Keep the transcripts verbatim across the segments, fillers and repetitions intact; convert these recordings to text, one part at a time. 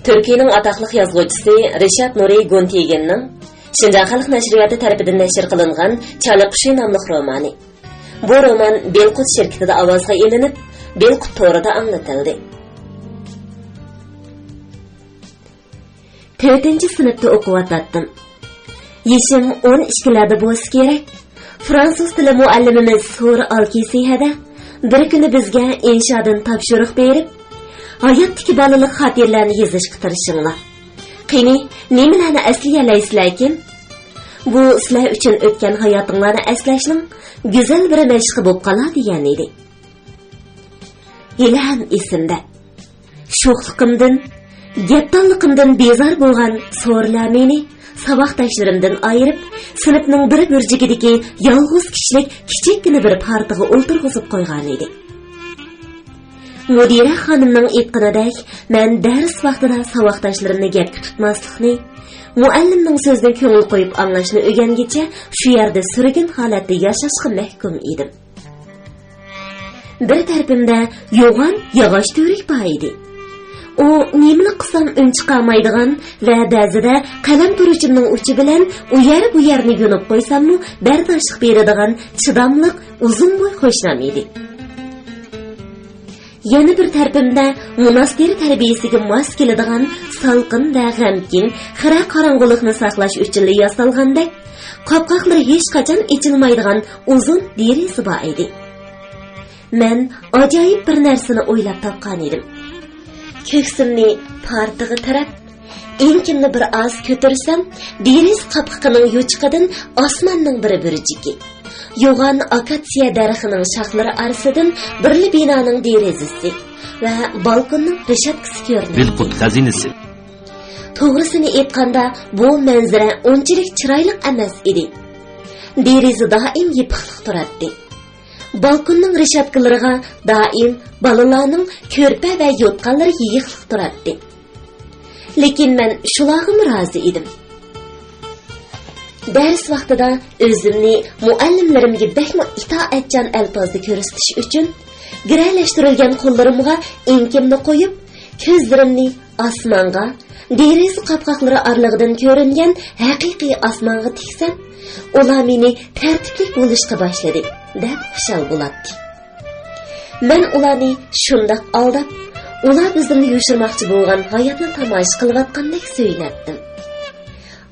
تۈركىيەنىڭ ئاتاقلىق يازغۇچىسى رىشات نۇرى گۇنتېگىننىڭ شىنجاڭ خەلق نەشرىياتى تەرىپىدىن نەشر قىلىنغان چالا قۇشى ناملىق رومانى. بۇ رومان بېلقۇت شىركىتىدە ئاۋازغا ئېلىنىپ، بېلقۇت تورىدا ئاڭلىتىلدى. تۆتىنچى سىنىپتا ئوقۇۋاتاتتىم. يېشىم ئون ئىككىلەردە بولسا كېرەك. فرانسۇز تىلى مۇئەللىمىمىز سورا ئالكىسىھەدە بىر كۈنى بىزگە ئىنشادىن تاپشۇرۇق بېرىپ، ھاياتتىكى بالىلىق خاتىرىلەرنى يېزىشقا تىرىشىڭلار. قېنى، نېمىلەرنى ئەسلىيەلەيسىلەركىن؟ بۇ سىلەر ئۈچۈن ئۆتكەن ھاياتىڭلارنى ئەسلەشنىڭ گۈزەل بىر مەشقى بولۇپ قالار، دېگەن ئىدى. ھېلىھەم ئېسىمدە. شوخلۇقۇمدىن، گەپدانلىقىمدىن بىزار بولغان سورىلار مېنى ساۋاقداشلىرىمدىن ئايرىپ، سىنىپنىڭ بىر بۇرجىكىدىكى يالغۇز كىشىلىك كىچىككىنە بىر پارتىغا ئولتۇرغۇزۇپ قويغانىدى. مۇدىرە خانىمنىڭ ئېيتقىنىدەك، مەن دەرس ۋاقتىدا ساۋاقداشلىرىمنى گەپكە تۇتماسلىقنى، مۇئەللىمنىڭ سۆزىنى كۆڭۈل قويۇپ ئاڭلاشنى ئۆگەنگىچە شۇ يەردە سۈرگۈن ھالەتتە ياشاشقا مەھكۇم ئىدىم. بىر تەرىپىمدە يوغان ياغاچ تۈۋرۈك بار ئىدى. ئۇ نېمىلا قىلسام ئۈن چىقارمايدىغان ۋە بەزىدە قەلەم تۇرۇچۇمنىڭ ئۇچى بىلەن ئۇ يەر بۇ يەرنى يونۇپ قويساممۇ بەرداشلىق بېرىدىغان چىداملىق، ئۇزۇن بوي قوشنام ئىدى. يەنە بىر تەرىپىمدە موناستىر تەربىيەسىگە ماس كېلىدىغان سالقىن ۋە غەمكىن خىرە قاراڭغۇلۇقنى ساقلاش ئۈچۈنلا ياسالغاندەك، قاپقاقلىرى ھېچقاچان ئېچىلمايدىغان ئۇزۇن دېرىزە بار ئىدى. مەن ئاجايىپ بىر نەرسىنى ئويلاپ تاپقان ئىدىم. كۆكسۈمنى پارتىغا تىرەپ، ئېڭىكىمنى بىر ئاز كۆتۈرسەم، دېرىزە قاپقىقىنىڭ يوچۇقىدىن ئاسماننىڭ بىر بۇرجىكى، يوغان ئاكاتسىيە دەرىخىنىڭ شاخلىرى ئارىسىدىن بىرلا بىنانىڭ دېرىزىسى ۋە بالكوننىڭ رېشاتكىسى كۆرۈنەتتى. بىلقۇت خەزىنىسى. توغرىسىنى ئېيتقاندا، بۇ مەنزىرە ئۇنچىلىك چىرايلىق ئەمەس ئىدى. دېرىزە دائىم يېپىقلىق تۇراتتى. بالكوننىڭ رېشاتكىلىرىغا دائىم بالىلارنىڭ كۆرپە ۋە يوتقانلىرى يېيىقلىق تۇراتتى. لېكىن مەن شۇلارغىمۇ رازى ئىدىم. دەرس ۋاقتىدا ئۆزۈمنى مۇئەللىملىرىمگە بەكمۇ ئىتائەتچان ئەلپازدا كۆرسىتىش ئۈچۈن، گىرەلەشتۈرۈلگەن قوللىرىمغا ئېڭىكىمنى قويۇپ، كۆزلىرىمنى ئاسمانغا، دېرىزە قاپقاقلىرى ئارىلىقىدىن كۆرۈنگەن ھەقىقىي ئاسمانغا تىكسەم، ئۇلار مېنى تەرتىپلىك بولۇشقا باشلىدى، دەپ خۇشال بولاتتى. مەن ئۇلارنى شۇنداق ئالداپ، ئۇلار بىزدىن يوشۇرماقچى بولغان ھاياتنى تاماشا قىلىۋاتقاندەك سۆيۈنەتتىم.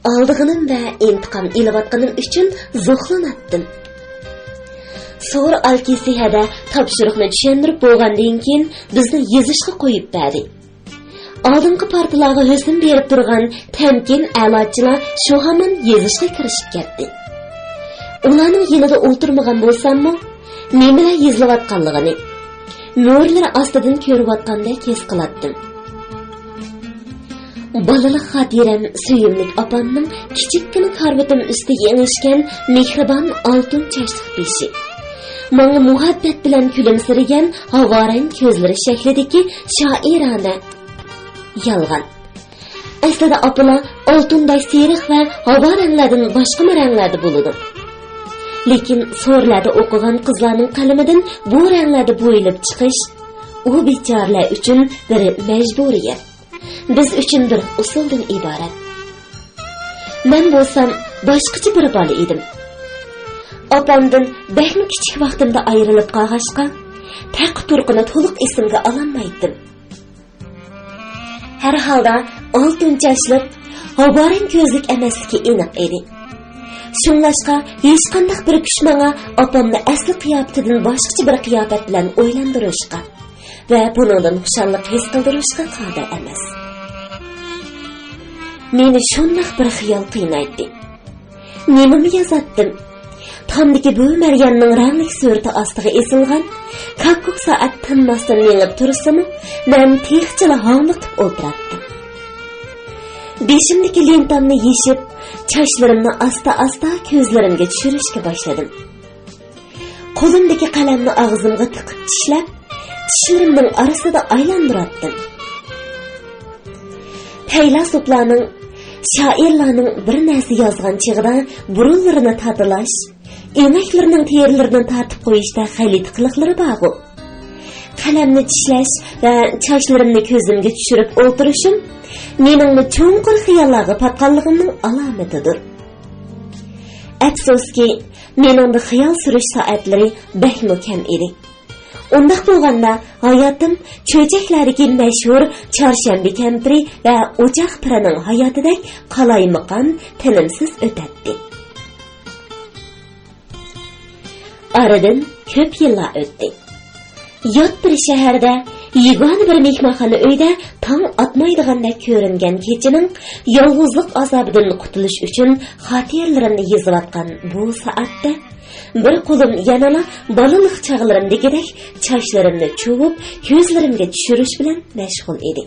ئالدىغىنىم ۋە ئىنتىقام ئېلىۋاتقىنىم ئۈچۈن زوقلىناتتىم. سورا ئالكىسىھەدە تاپشۇرۇقنى چۈشەندۈرۈپ بولغاندىن كېيىن، بىزنى يېزىشقا قويۇپ بەردى. ئالدىنقى پارتىلارغا ھۆسن بېرىپ تۇرغان تەمكىن ئەلاچىلار شۇ ھامان يېزىشقا كىرىشىپ كەتتى. ئۇلارنىڭ يېنىدا ئولتۇرمىغان بولساممۇ، نېمىلەر يېزىلىۋاتقانلىقىنى مۈرىلىرى ئاستىدىن كۆرۈۋاتقاندەك ھېس قىلاتتىم. بالىلىق خاتىرەم سۆيۈملۈك ئاپامنىڭ كىچىككىنە كارىۋىتىم ئۈستىگە ئېڭىشكەن مېھرىبان ئالتۇن چاچلىق بېشى، ماڭا مۇھەببەت بىلەن كۈلۈمسىرىگەن ھاۋارەڭ كۆزلىرى شەكلىدىكى شائىرانە يالغان. ئەسلىدە ئاپىلار ئالتۇندەك سېرىق ۋە ھاۋا رەڭلەردىن باشقىمۇ رەڭلەردە بولىدۇ. لېكىن سورىلاردا ئوقۇغان قىزلارنىڭ قەلىمىدىن بۇ رەڭلەردە بويىلىپ چىقىش ئۇ بىچارىلەر ئۈچۈن بىر مەجبۇرىيەت، بىز ئۈچۈن بىر ئۇسۇلدىن ئىبارەت. مەن بولسام باشقىچە بىر بالا ئىدىم. ئاپامدىن بەكمۇ كىچىك ۋاقتىمدا ئايرىلىپ قالغاچقا، تەقى-تۇرقىنى تولۇق ئېسىمگە ئالالمايتتىم. ھەر ھالدا ئالتۇن چاچلىق، ھاۋارەڭ كۆزلۈك ئەمەسلىكى ئېنىق ئىدى. شۇڭلاشقا ھېچقانداق بىر كۈچ ماڭا ئاپامنى ئەسلى قىياپىتىدىن باشقىچە بىر قىياپەت بىلەن ئويلاندۇرۇشقا ۋە بۇنىڭدىن خۇشاللىق ھېس قىلدۇرۇشقا قادىر ئەمەس. مېنى شۇنداق بىر خىيال قىينايتتى. نېمىمۇ يازاتتىم؟ تامدىكى بۇ مەريەمنىڭ رەڭلىك سۈرىتى ئاستىغا ئېسىلغان كاككۇك سائەت تىنماستىن مېڭىپ تۇرسىمۇ، مەن تېخىچىلا ھاڭۋېقىپ ئولتۇراتتىم. بېشىمدىكى لېنتامنى يېشىپ، چاچلىرىمنى ئاستا-ئاستا كۆزلىرىمگە چۈشۈرۈشكە باشلىدىم. قولۇمدىكى قەلەمنى ئاغزىمغا تىقىپ چىشلەپ، چىشلىرىمنىڭ ئارىسىدا ئايلاندۇراتتىم. پەيلاسوپلارنىڭ، شائىرلارنىڭ بىر نەرسە يازغان چېغىدا بۇرۇنلىرىنى تاتىلاش، ئېڭەكلىرىنىڭ تېرىلىرىنى تارتىپ قويۇشتا غەلىتە قىلىقلىرى بارغۇ. قەلەمنى چىشلەش ۋە چاچلىرىمنى كۆزۈمگە چۈشۈرۈپ ئولتۇرۇشۇم مېنىڭمۇ چوڭقۇر خىياللارغا پاتقانلىقىمنىڭ ئالامىتىدۇر. ئەپسۇسكى، مېنىڭدە خىيال سۈرۈش سائەتلىرى بەكمۇ كەم ئىدى. ئۇنداق بولغاندا، ھاياتىم چۆچەكلەردىكى مەشھۇر چارشەنبە كەمپىرى ۋە ئوچاق پىرىنىڭ ھاياتىدەك قالايمىقان، تىنىمسىز ئۆتەتتى. ئارىدىن كۆپ يىللار ئۆتتى. يات بىر شەھەردە، يېگانە بىر مېھمانخانا ئۆيدە تاڭ ئاتمايدىغاندەك كۆرۈنگەن كېچىنىڭ يالغۇزلۇق ئازابىدىن قۇتۇلۇش ئۈچۈن خاتىرىلىرىمنى يېزىۋاتقان بۇ سائەتتە، بىر قولۇم يەنىلا بالىلىق چاغلىرىمدىكىدەك چاچلىرىمنى چۇۋۇپ، كۆزلىرىمگە چۈشۈرۈش بىلەن مەشغۇل ئىدى.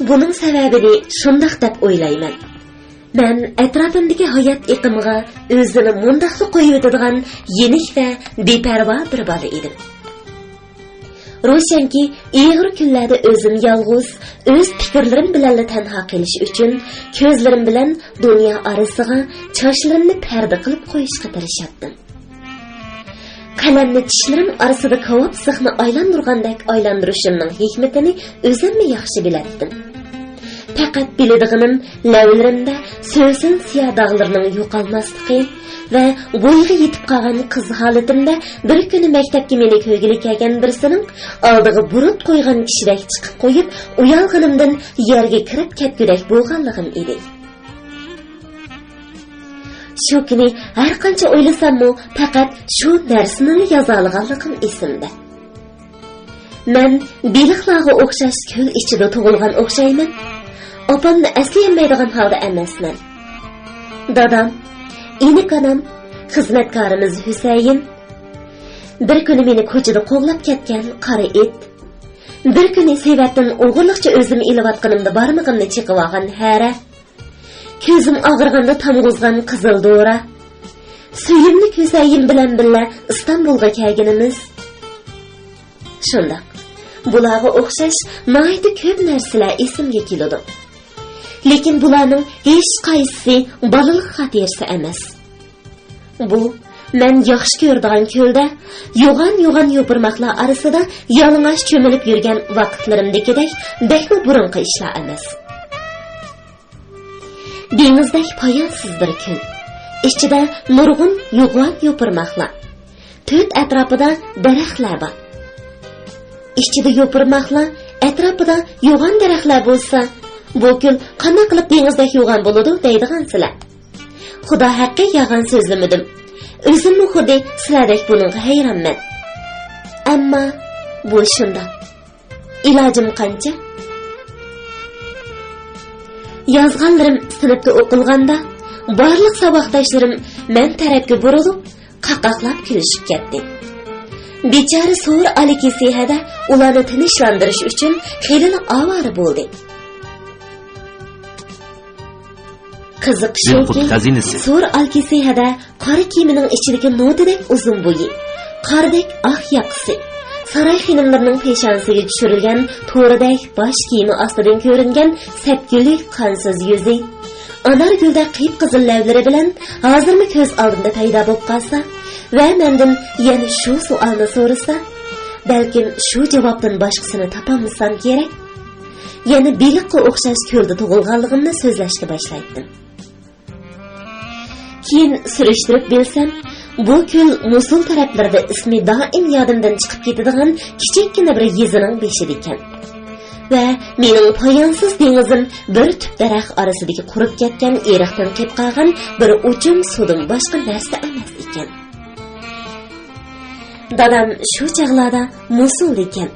بۇنىڭ سەۋەبىنى شۇنداق دەپ ئويلايمەن. مەن ئەتراپىمدىكى ھايات ئېقىمىغا ئۆزىنى مۇنداقلا قويۇۋېتىدىغان يېنىك ۋە بىپەرۋا بىر بالا ئىدىم. روشەنكى، ئېغىر كۈنلەردە ئۆزۈم يالغۇز، ئۆز پىكىرلىرىم بىلەنلا تەنھا قېلىش ئۈچۈن، كۆزلىرىم بىلەن دۇنيا ئارىسىغا چاچلىرىمنى پەردە قىلىپ قويۇشقا تىرىشاتتىم. قەلەمنى چىشلىرىم ئارىسىدا كاۋاپ زىخنى ئايلاندۇرغاندەك ئايلاندۇرۇشۇمنىڭ ھېكمىتىنى ئۆزۈممۇ ياخشى بىلەتتىم. پەقەت بىلىدىغىنىم، لەۋلىرىمدە سۆسۈن سىيا داغلىرىنىڭ يوقالماسلىقى ۋە بويىغا يېتىپ قالغان قىز ھالىتىمدە بىر كۈنى مەكتەپكە مېنى كۆرگىلى كەلگەن بىرسىنىڭ ئالدىغا بۇرۇت قويغان كىشىدەك چىقىپ قويۇپ، ئۇيالغىنىمدىن يەرگە كىرىپ كەتكۈدەك بولغانلىقىم ئىدى. شۇ كۈنى ھەرقانچە ئويلىساممۇ، پەقەت شۇ نەرسىنىلا يازالىغانلىقىم ئېسىمدە. مەن بېلىقلارغا ئوخشاش كۆل ئىچىدە تۇغۇلغان ئوخشايمەن. ئاپامنى ئەسلىيەلمەيدىغان ھالدا ئەمەسمەن. دادام، ئىنىك ئانام، خىزمەتكارىمىز ھۈسەيىن، بىر كۈنى مېنى كوچىدا قوغلاپ كەتكەن قارا ئىت، بىر كۈنى سېۋەتتىن ئوغرىلىقچە ئۆزۈم ئېلىۋاتقىنىمدا بارمىقىمنى چېقىۋالغان ھەرە، كۆزۈم ئاغرىغاندا تامغۇزغان قىزىل دورا، سۆيۈملۈك ھۈسەيىن بىلەن بىللە ئىستانبۇلغا كەلگىنىمىز. شۇنداق، بۇلارغا ئوخشاش ناھايىتى كۆپ نەرسىلەر ئېسىمگە كېلىدۇ. لېكىن بۇلارنىڭ ھېچقايسىسى بالىلىق خاتىرىسى ئەمەس. بۇ مەن ياخشى كۆرىدىغان كۆلدە يوغان-يوغان يوپۇرماقلار ئارىسىدا يالىڭاچ چۆمۈلۈپ يۈرگەن ۋاقىتلىرىمدىكىدەك بەكمۇ بۇرۇنقى ئىشلار ئەمەس. دېڭىزدەك پايانسىز بىر كۆل. ئىچىدە نۇرغۇن يوغان يوپۇرماقلار. تۆت ئەتراپىدا دەرەخلەر بار. ئىچىدە يوپۇرماقلار، ئەتراپىدا يوغان دەرەخلەر بولسا، بۇ كۆل قانداق قىلىپ دېڭىزدەك يوغان بولىدۇ دەيدىغانسىلەر. خۇدا ھەققى، يالغان سۆزلىمىدىم. ئۆزۈممۇ خۇددى سىلەردەك بۇنىڭغا ھەيرانمەن. ئەمما بۇ شۇنداق. ئىلاجىم قانچە؟ يازغانلىرىم سىنىپتا ئوقۇلغاندا، بارلىق ساۋاقداشلىرىم مەن تەرەپكە بۇرۇلۇپ، قاقاقلاپ كۈلۈشۈپ كەتتى. بىچارە سور ئالىكىسى ھەدە ئۇلارنى تىنچلاندۇرۇش ئۈچۈن خېلىلا ئاۋارە بولدى. قىزىقى شۇكى، سور ئالكىسى ھەدە قارا كىيىمىنىڭ ئىچىدىكى نوتىدەك ئۇزۇن بويى، قاردەك ئاق ياقىسى، ساراي خېنىملىرىنىڭ پېشانىسىگە چۈشۈرۈلگەن تورىدەك باش كىيىمى ئاستىدىن كۆرۈنگەن سەپكۈنلۈك قانسىز يۈزى، ئانارگۈلدەك قىپقىزىل لەۋلىرى بىلەن ھازىرمۇ كۆز ئالدىمدا پەيدا بولۇپ قالسا ۋە مەندىن يەنە شۇ سوئالنى سورىسا، بەلكىم شۇ جاۋابتىن باشقىسىنى تاپالمىسام كېرەك. يەنە بېلىققا ئوخشاش كۆلدە تۇغۇلغانلىقىمنى سۆزلەشكە باشلايتتىم. كېيىن سۈرۈشتۈرۈپ بىلسەم، بۇ كۆل موسۇل تەرەپلىرىدە ئىسمى دائىم يادىمدىن چىقىپ كېتىدىغان كىچىككىنە بىر يېزىنىڭ بېشىدىكەن. ۋە مېنىڭ پايانسىز دېڭىزىم بىر تۈپ دەرەخ ئارىسىدىكى قۇرۇپ كەتكەن ئېرىقتىن قېلىپ قالغان بىر ئوچۇم سۇدىن باشقا نەرسە ئەمەس ئىكەن. دادام شۇ چاغلاردا موسۇلدا ئىكەن.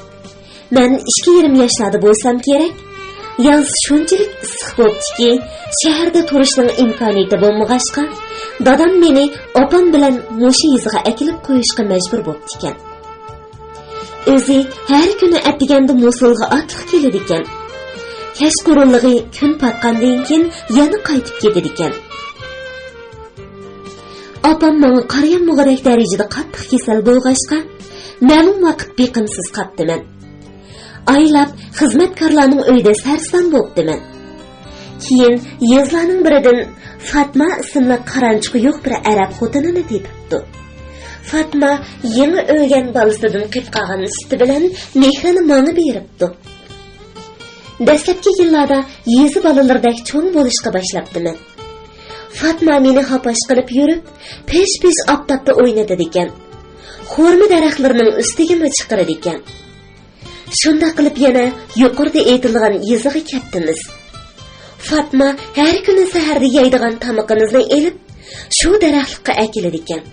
مەن ئىككى يېرىم ياشلاردا بولسام كېرەك. ياز شۇنچىلىك ئىسسىق بوپتىكى، شەھەردە تۇرۇشنىڭ ئىمكانىيىتى بولمىغاچقا، دادام مېنى ئاپام بىلەن مۇشۇ يېزىغا ئەكېلىپ قويۇشقا مەجبۇر بوپتىكەن. ئۆزى ھەر كۈنى ئەتىگەندە موسۇلغا ئاتلىق كېلىدىكەن. كەچقۇرۇنلۇقى كۈن پاتقاندىن كېيىن يەنە قايتىپ كېتىدىكەن. ئاپام ماڭا قارىيالمىغۇدەك دەرىجىدە قاتتىق كېسەل بولغاچقا، مەلۇم ۋاقىت بېقىمسىز قاپتىمەن. ئايلاپ خىزمەتكارلارنىڭ ئۆيىدە سەرسان بوپتىمەن. كېيىن يېزىلارنىڭ بىرىدىن فاتما ئىسىملىك قارانچۇقى يوق بىر ئەرەب خوتۇنىنى تېپىپتۇ. فاتما يېڭى ئۆگەن بالىسىدىن قېپقالغان سۈتى بىلەن مېھرىنى ماڭا بېرىپتۇ. دەسلەپكى يىللاردا يېزا بالىلىرىدەك چوڭ بولۇشقا باشلاپتىمەن. فاتما مېنى ھاپاش قىلىپ يۈرۈپ، پىژ-پىژ ئاپتاپتا ئوينىتىدىكەن. خورما دەرەخلىرىنىڭ ئۈستىگىمۇ چىقىرىدىكەن. شۇنداق قىلىپ يەنە يۇقىرىدا ئېيتىلغان يېزىغا كەپتىمىز. فاتما ھەر كۈنى سەھەردە يەيدىغان تامىقىمىزنى ئېلىپ، شۇ دەرەخلىككە ئەكېلىدىكەن.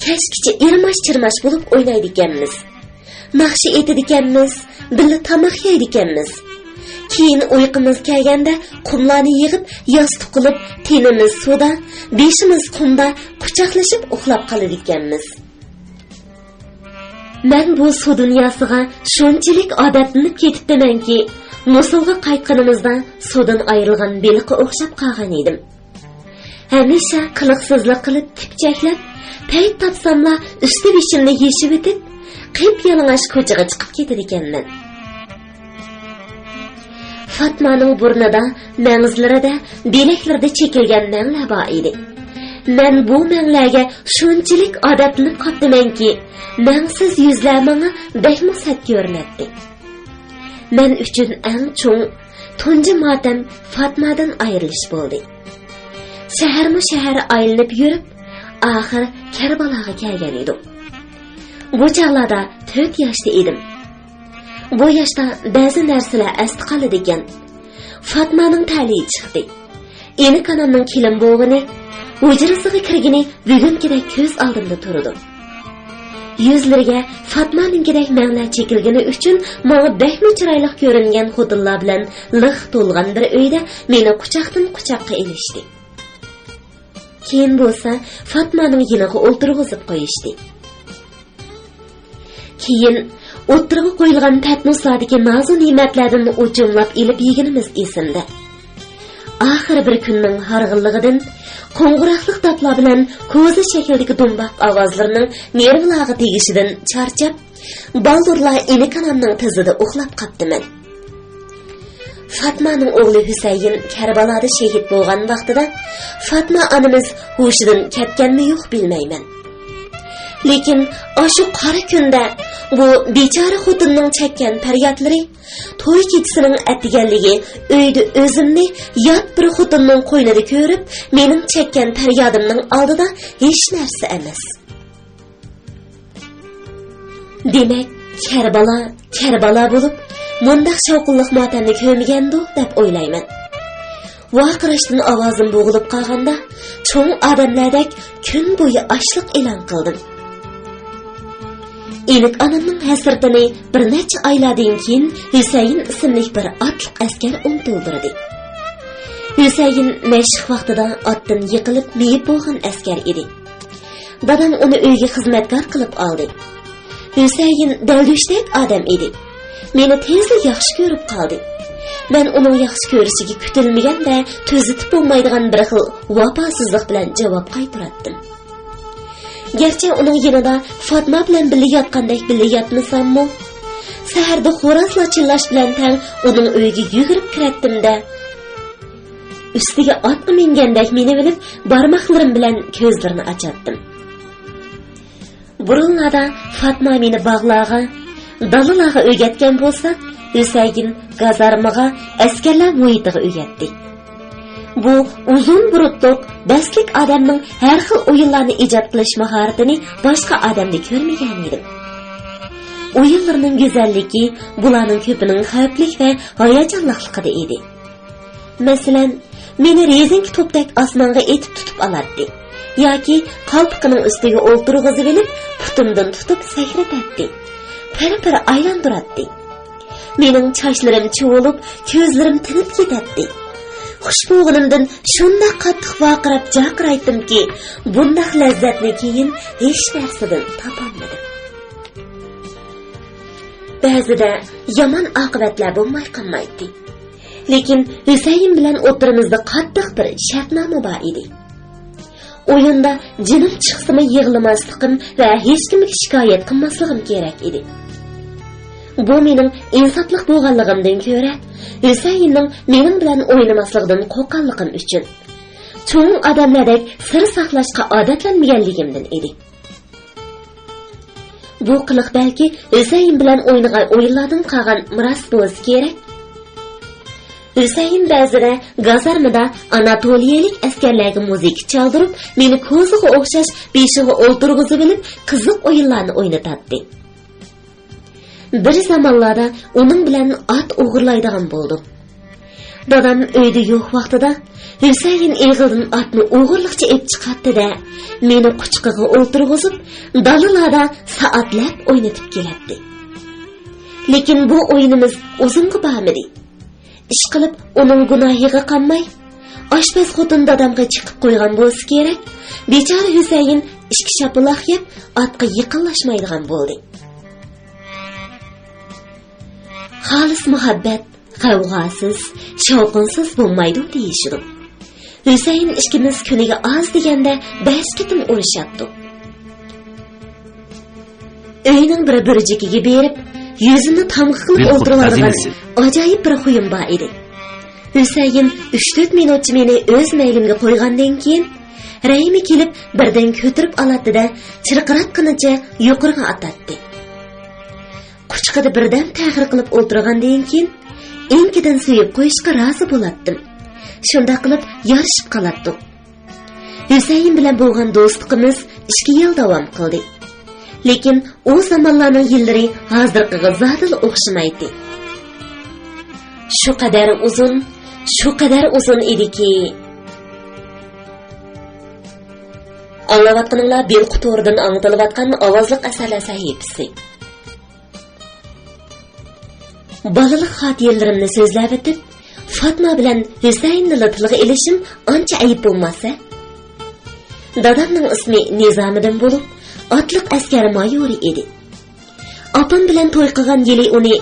كەچكىچە ئىرماش-چىرماش بولۇپ ئوينايدىكەنمىز. ناخشا ئېيتىدىكەنمىز، بىللە تاماق يەيدىكەنمىز. كېيىن ئۇيقۇمىز كەلگەندە قۇملارنى يىغىپ ياستۇق قىلىپ، تېنىمىز سۇدا، بېشىمىز قۇمدا قۇچاقلىشىپ ئۇخلاپ قالىدىكەنمىز. مەن بۇ سۇ دۇنياسىغا شۇنچىلىك ئادەتلىنىپ كېتىپتىمەنكى، موسۇلغا قايتقىنىمىزدا سۇدىن ئايرىلغان بېلىققا ئوخشاپ قالغان ئىدىم. ھەمىشە قىلىقسىزلىق قىلىپ تىپچەكلەپ، پەيت تاپساملا ئۈستى بېشىمنى يېشىۋېتىپ، قىپيالىڭاچ كوچىغا چىقىپ كېتىدىكەنمەن. فاتمانىڭ بۇرنىدا، مەڭزىلىرىدە، بىلەكلىرىدە چېكىلگەن مەڭلەر بار ئىدى. مەن بۇ مەڭلەرگە شۇنچىلىك ئادەتلىنىپ قاپتىمەنكى، مەڭسىز يۈزلەر ماڭا بەكمۇ سەت كۆرۈنەتتى. مەن ئۈچۈن ئەڭ چوڭ، تۇنجى ماتەم فاتمادىن ئايرىلىش بولدى. شەھەرمۇ شەھەر ئايلىنىپ يۈرۈپ، ئاخىر كەربالاغا كەلگەن ئىدۇق. بۇ چاغلاردا تۆت ياشتا ئىدىم. بۇ ياشتا بەزى نەرسىلەر ئەستە قالىدىكەن. فاتمانىڭ تەلىيى چىقتى. ئىنىك ئانامنىڭ كېلىن بولغىنى، ھۇجرىسىغا كىرگىنى بۈگۈنكىدەك كۆز ئالدىمدا تۇرىدۇ. يۈزلىرىگە فاتمانىڭكىدەك مەڭلەر چېكىلگىنى ئۈچۈن ماڭا بەكمۇ چىرايلىق كۆرۈنگەن خوتۇنلار بىلەن لىق تولغان بىر ئۆيدە مېنى قۇچاقتىن قۇچاققا ئېلىشتى. كېيىن بولسا فاتمانىڭ يېنىغا ئولتۇرغۇزۇپ قويۇشتى. كېيىن ئوتتۇرىغا قويۇلغان پەتنۇسلاردىكى نازۇ نېمەتلەردىن ئوچۇملاپ ئېلىپ يېگىنىمىز ئېسىمدە. ئاخىرى بىر كۈننىڭ ھارغىنلىقىدىن، قوڭغۇراقلىق داپلار بىلەن كوزا شەكلىدىكى دۇمباق ئاۋازلىرىنىڭ نېرۋىلارغا تېگىشىدىن چارچاپ، بالدۇرلا ئىنىك ئانامنىڭ تىزىدا ئۇخلاپ قاپتىمەن. فاتمانىڭ ئوغلى ھۈسەيىن كەربالادا شېھىت بولغان ۋاقتىدا فاتما ئانىمىز ھوشىدىن كەتكەنمۇ يوق بىلمەيمەن. لېكىن ئاشۇ قارا كۈندە بۇ بىچارە خوتۇننىڭ چەككەن پەريادلىرى، توي كېچىسىنىڭ ئەتىگەنلىكى ئۆيدە ئۆزۈمنى يات بىر خوتۇننىڭ قوينىدا كۆرۈپ، مېنىڭ چەككەن پەريادىمنىڭ ئالدىدا ھېچ نەرسە ئەمەس. دېمەك، كەربالا، كەربالا بولۇپ، مۇنداق شاۋقۇنلۇق ماتەمنى كۆرمىگەندۇ، دەپ ئويلايمەن. ۋارقىراشتىن ئاۋازىم بوغۇلۇپ قالغاندا، چوڭ ئادەملەردەك كۈن بويى ئاچلىق ئېلان قىلدىم. ئىنىك ئانامنىڭ ھەسرىتىنى بىر نەچچە ئايلاردىن كېيىن ھۈسەيىن ئىسىملىك بىر ئاتلىق ئەسكەر ئۇنتۇلدۇردى. ھۈسەيىن مەشىق ۋاقتىدا ئاتتىن يىقىلىپ مېيىپ بولغان ئەسكەر ئىدى. دادام ئۇنى ئۆيگە خىزمەتكار قىلىپ ئالدى. ھۈسەيىن دەلدۈشتەك ئادەم ئىدى. مېنى تېزلا ياخشى كۆرۈپ قالدى. مەن ئۇنىڭ ياخشى كۆرۈشىگە كۈتۈلمىگەندە تۈزىتىپ بولمايدىغان بىر خىل ۋاپاسىزلىق بىلەن جاۋاب قايتۇراتتىم. گەرچە ئۇنىڭ يېنىدا فاتما بىلەن بىللە ياتقاندەك بىللە ياتمىساممۇ، سەھەردە خورازلار چىللاش بىلەن تەڭ ئۇنىڭ ئۆيىگە يۈگۈرۈپ كىرەتتىم-دە، ئۈستىگە ئاتقا مىنگەندەك مىنىۋېلىپ، بارماقلىرىم بىلەن كۆزلىرىنى ئاچاتتىم. بۇرۇنلاردا فاتما مېنى باغلارغا، دالىلارغا ئۆگەتكەن بولسا، ھۈسەيىن گازارمىغا، ئەسكەرلەر مۇھىتىغا ئۆگەتتى. بۇ ئۇزۇن بۇرۇتلۇق، دەسلىك ئادەمنىڭ ھەر خىل ئويۇنلارنى ئىجاد قىلىش ماھارىتىنى باشقا ئادەمدە كۆرمىگەنىدىم. ئويۇنلىرىنىڭ گۈزەللىكى بۇلارنىڭ كۆپىنىڭ خەۋپلىك ۋە ھاياجانلىقلىقىدا ئىدى. مەسىلەن، مېنى رېزىنكە توپتەك ئاسمانغا ئېتىپ تۇتۇپ ئالاتتى ياكى قالپىقىنىڭ ئۈستىگە ئولتۇرغۇزۇۋېلىپ، پۇتۇمدىن تۇتۇپ سەكرىتەتتى. پىر-پىر ئايلاندۇراتتى. مېنىڭ چاچلىرىم چۇۋۇلۇپ، كۆزلىرىم تىنىپ كېتەتتى. خۇش بولغىنىمدىن شۇنداق قاتتىق ۋارقىراپ جارقىرايتتىمكى، بۇنداق لەززەتنى كېيىن ھېچ نەرسىدىن تاپالمىدىم. بەزىدە يامان ئاقىۋەتلەر بولماي قالمايتتى. لېكىن ھۈسەيىن بىلەن ئوتتۇرىمىزدا قاتتىق بىر شەرتنامە بار ئىدى. ئويۇندا جېنىم چىقسىمۇ يىغلىماسلىقىم ۋە ھېچكىمگە شىكايەت قىلماسلىقىم كېرەك ئىدى. بۇ مېنىڭ ئىنساپلىق بولغانلىقىمدىن كۆرە، ھۈسەيىننىڭ مېنىڭ بىلەن ئوينىماسلىقىدىن قورققانلىقىم ئۈچۈن. چوڭ ئادەملەردەك سىر ساقلاشقا ئادەتلەنمىگەنلىكىمدىن ئىدى. بۇ قىلىق بەلكى ھۈسەيىن بىلەن ئوينىغان ئويۇنلاردىن قالغان مىراس بولسا كېرەك. ھۈسەيىن بەزىدە گازارمىدا ئاناتولىيەلىك ئەسكەرلەرگە مۇزىكا چالدۇرۇپ، مېنى كوزىغا ئوخشاش بېشىغا ئولتۇرغۇزۇۋېلىپ، قىزىق ئويۇنلارنى ئوينىتاتتى. بىر زامانلاردا ئۇنىڭ بىلەن ئات ئوغرىلايدىغان بولدۇم. دادام ئۆيدە يوق ۋاقتىدا ھۈسەيىن ئېغىلدىن ئاتنى ئوغرىلىقچە ئېلىپ چىقاتتى-دە، مېنى قۇچىقىغا ئولتۇرغۇزۇپ، دالىلاردا سائەتلەپ ئوينىتىپ كېلەتتى. لېكىن بۇ ئويۇنىمىز ئۇزۇنغا بارمىدى. ئىشقىلىپ، ئۇنىڭ گۇناھىغا قانماي، ئاشپەز خوتۇن دادامغا چېقىپ قويغان بولسا كېرەك، بىچارە ھۈسەيىن ئىككى شاپىلاق يەپ، ئاتقا يېقىنلاشمايدىغان بولدى. خالىس مۇھەببەت غەۋغاسىز، شاۋقۇنسىز بولمايدۇ دېيىشىدۇ. ھۈسەيىن ئىككىمىز كۈنىگە ئاز دېگەندە بەش قېتىم ئۇرۇشاتتۇق. ئۆينىڭ بىر بۇرجىكىگە بېرىپ، يۈزىنى تامغا قىلىپ ئولتۇرۇۋالىدىغان ئاجايىپ بىر خۇيۇم بار ئىدى. ھۈسەيىن ئۈچ-تۆت مىنۇتچە مېنى ئۆز مەيلىمگە قويغاندىن كېيىن، رەھىمى كېلىپ بىردىن كۆتۈرۈپ ئالاتتى-دە، چىرقىراتقىنىچە يۇقىرىغا ئاتاتتى. قۇچىقىدا بىردەم تەخىر قىلىپ ئولتۇرغاندىن كېيىن، ئېڭىكىدىن سۆيۈپ قويۇشقا رازى بولاتتىم. شۇنداق قىلىپ يارىشىپ قالاتتۇق. ھۈسەيىن بىلەن بولغان دوستلۇقىمىز ئىككى يىل داۋام قىلدى. لېكىن ئۇ زامانلارنىڭ يىللىرى ھازىرقىغا زادىلا ئوخشىمايتتى. شۇ قەدەر ئۇزۇن، شۇ قەدەر ئۇزۇن ئىدىكى. ئاڭلاۋاتقىنىڭلار بىلقۇ تورىدىن ئاڭلىتىلىۋاتقان ئاۋازلىق ئەسەرلەر سەھىپىسى. بالىلىق خاتىرىلىرىمنى سۆزلەۋېتىپ، فاتما بىلەن ھۈسەيىننىلا تىلغا ئېلىشىم ئانچە ئەيىب بولماسا. دادامنىڭ ئىسمى نىزامىدىن بولۇپ، ئاتلىق ئەسكەر مايورى ئىدى. ئاپام بىلەن توي قىلغان يىلى ئۇنى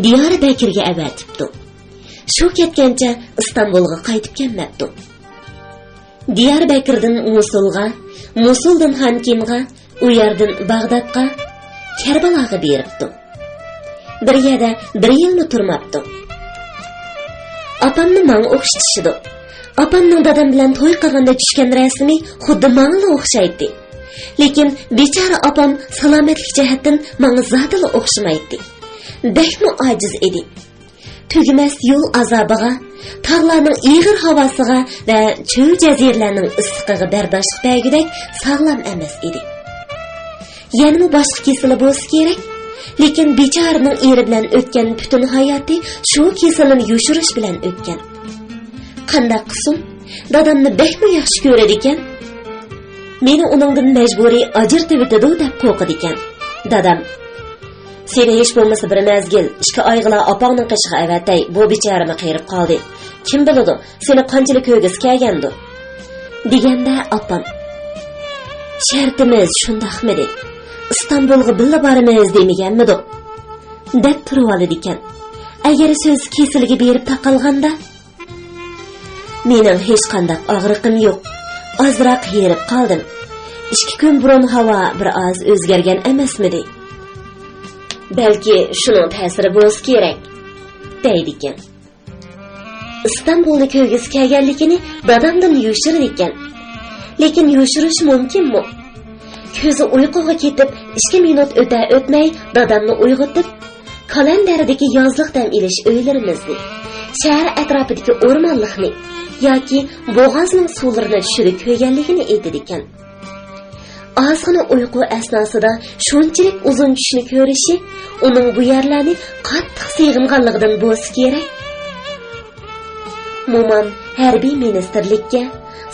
دىياربەكىرگە ئەۋەتىپتۇ. شۇ كەتكەنچە ئىستانبۇلغا قايتىپ كەلمەپتۇ. دىياربەكىردىن موسۇلغا، موسۇلدىن خانكىنغا، ئۇ يەردىن باغدادقا، كەربالاغا بېرىپتۇ. بىر يەردە بىر يىلمۇ تۇرماپتۇ. ئاپامنى ماڭا ئوخشىتىشىدۇ. ئاپامنىڭ دادام بىلەن توي قىلغاندا چۈشكەن رەسىمى خۇددى ماڭىلا ئوخشايتتى. لېكىن بىچارە ئاپام سالامەتلىك جەھەتتىن ماڭا زادىلا ئوخشىمايتتى. بەكمۇ ئاجىز ئىدى. تۈگىمەس يول ئازابىغا، تاغلارنىڭ ئېغىر ھاۋاسىغا ۋە چۆل جەزىرىلەرنىڭ ئىسسىقىغا بەرداشلىق بەرگۈدەك ساغلام ئەمەس ئىدى. يەنىمۇ باشقا كېسىلى بولسا كېرەك، لېكىن بىچارىنىڭ ئېرى بىلەن ئۆتكەن پۈتۈن ھاياتى شۇ كېسىلىنى يوشۇرۇش بىلەن ئۆتكەن. قانداق قىلسۇن، دادامنى بەكمۇ ياخشى كۆرىدىكەن. مېنى ئۇنىڭدىن مەجبۇرىي ئاجرىتىۋېتىدۇ دەپ قورقىدىكەن. دادام، سېنى ھېچ بولمىسا بىر مەزگىل ئىككى ئايغىلا ئاپاڭنىڭ قېشىغا ئەۋەتەي، بۇ بىچارىمۇ قېرىپ قالدى. كىم بىلىدۇ، سېنى قانچىلىك كۆرگۈسى كەلگەندۇ؟ دېگەندە ئاپام، شەرتىمىز شۇنداقمىدى؟ ئىستانبۇلغا بىللە بارىمىز دېمىگەنمىدۇق؟ دەپ تۇرۇۋالىدىكەن. ئەگەر سۆز كېسىلىگە بېرىپ تاقالغاندا، مېنىڭ ھېچقانداق ئاغرىقىم يوق. ئازراق ھېرىپ قالدىم. ئىككى كۈن بۇرۇن ھاۋا بىر ئاز ئۆزگەرگەن ئەمەسمىدى؟ بەلكى شۇنىڭ تەسىرى بولسا كېرەك، دەيدىكەن. ئىستانبۇلنى كۆرگۈسى كەلگەنلىكىنى دادامدىن يوشۇرىدىكەن. لېكىن يوشۇرۇش مۇمكىنمۇ؟ كۆزى ئۇيقۇغا كېتىپ، ئىككى مىنۇت ئۆتە-ئۆتمەي دادامنى ئويغىتىپ، كالەندەردىكى يازلىق دەم ئېلىش ئۆيلىرىمىزنى، شەھەر ئەتراپىدىكى ئورمانلىقنى ياكى بوغازنىڭ سۇلىرىنى چۈشىدە كۆرگەنلىكىنى ئېيتىدىكەن. ئازغىنە ئۇيقۇ ئەسناسىدا شۇنچىلىك ئۇزۇن چۈشنى كۆرۈشى ئۇنىڭ بۇ يەرلەرنى قاتتىق سېغىنغانلىقىدىن بولسا كېرەك. مومام ھەربىي مىنىستىرلىككە،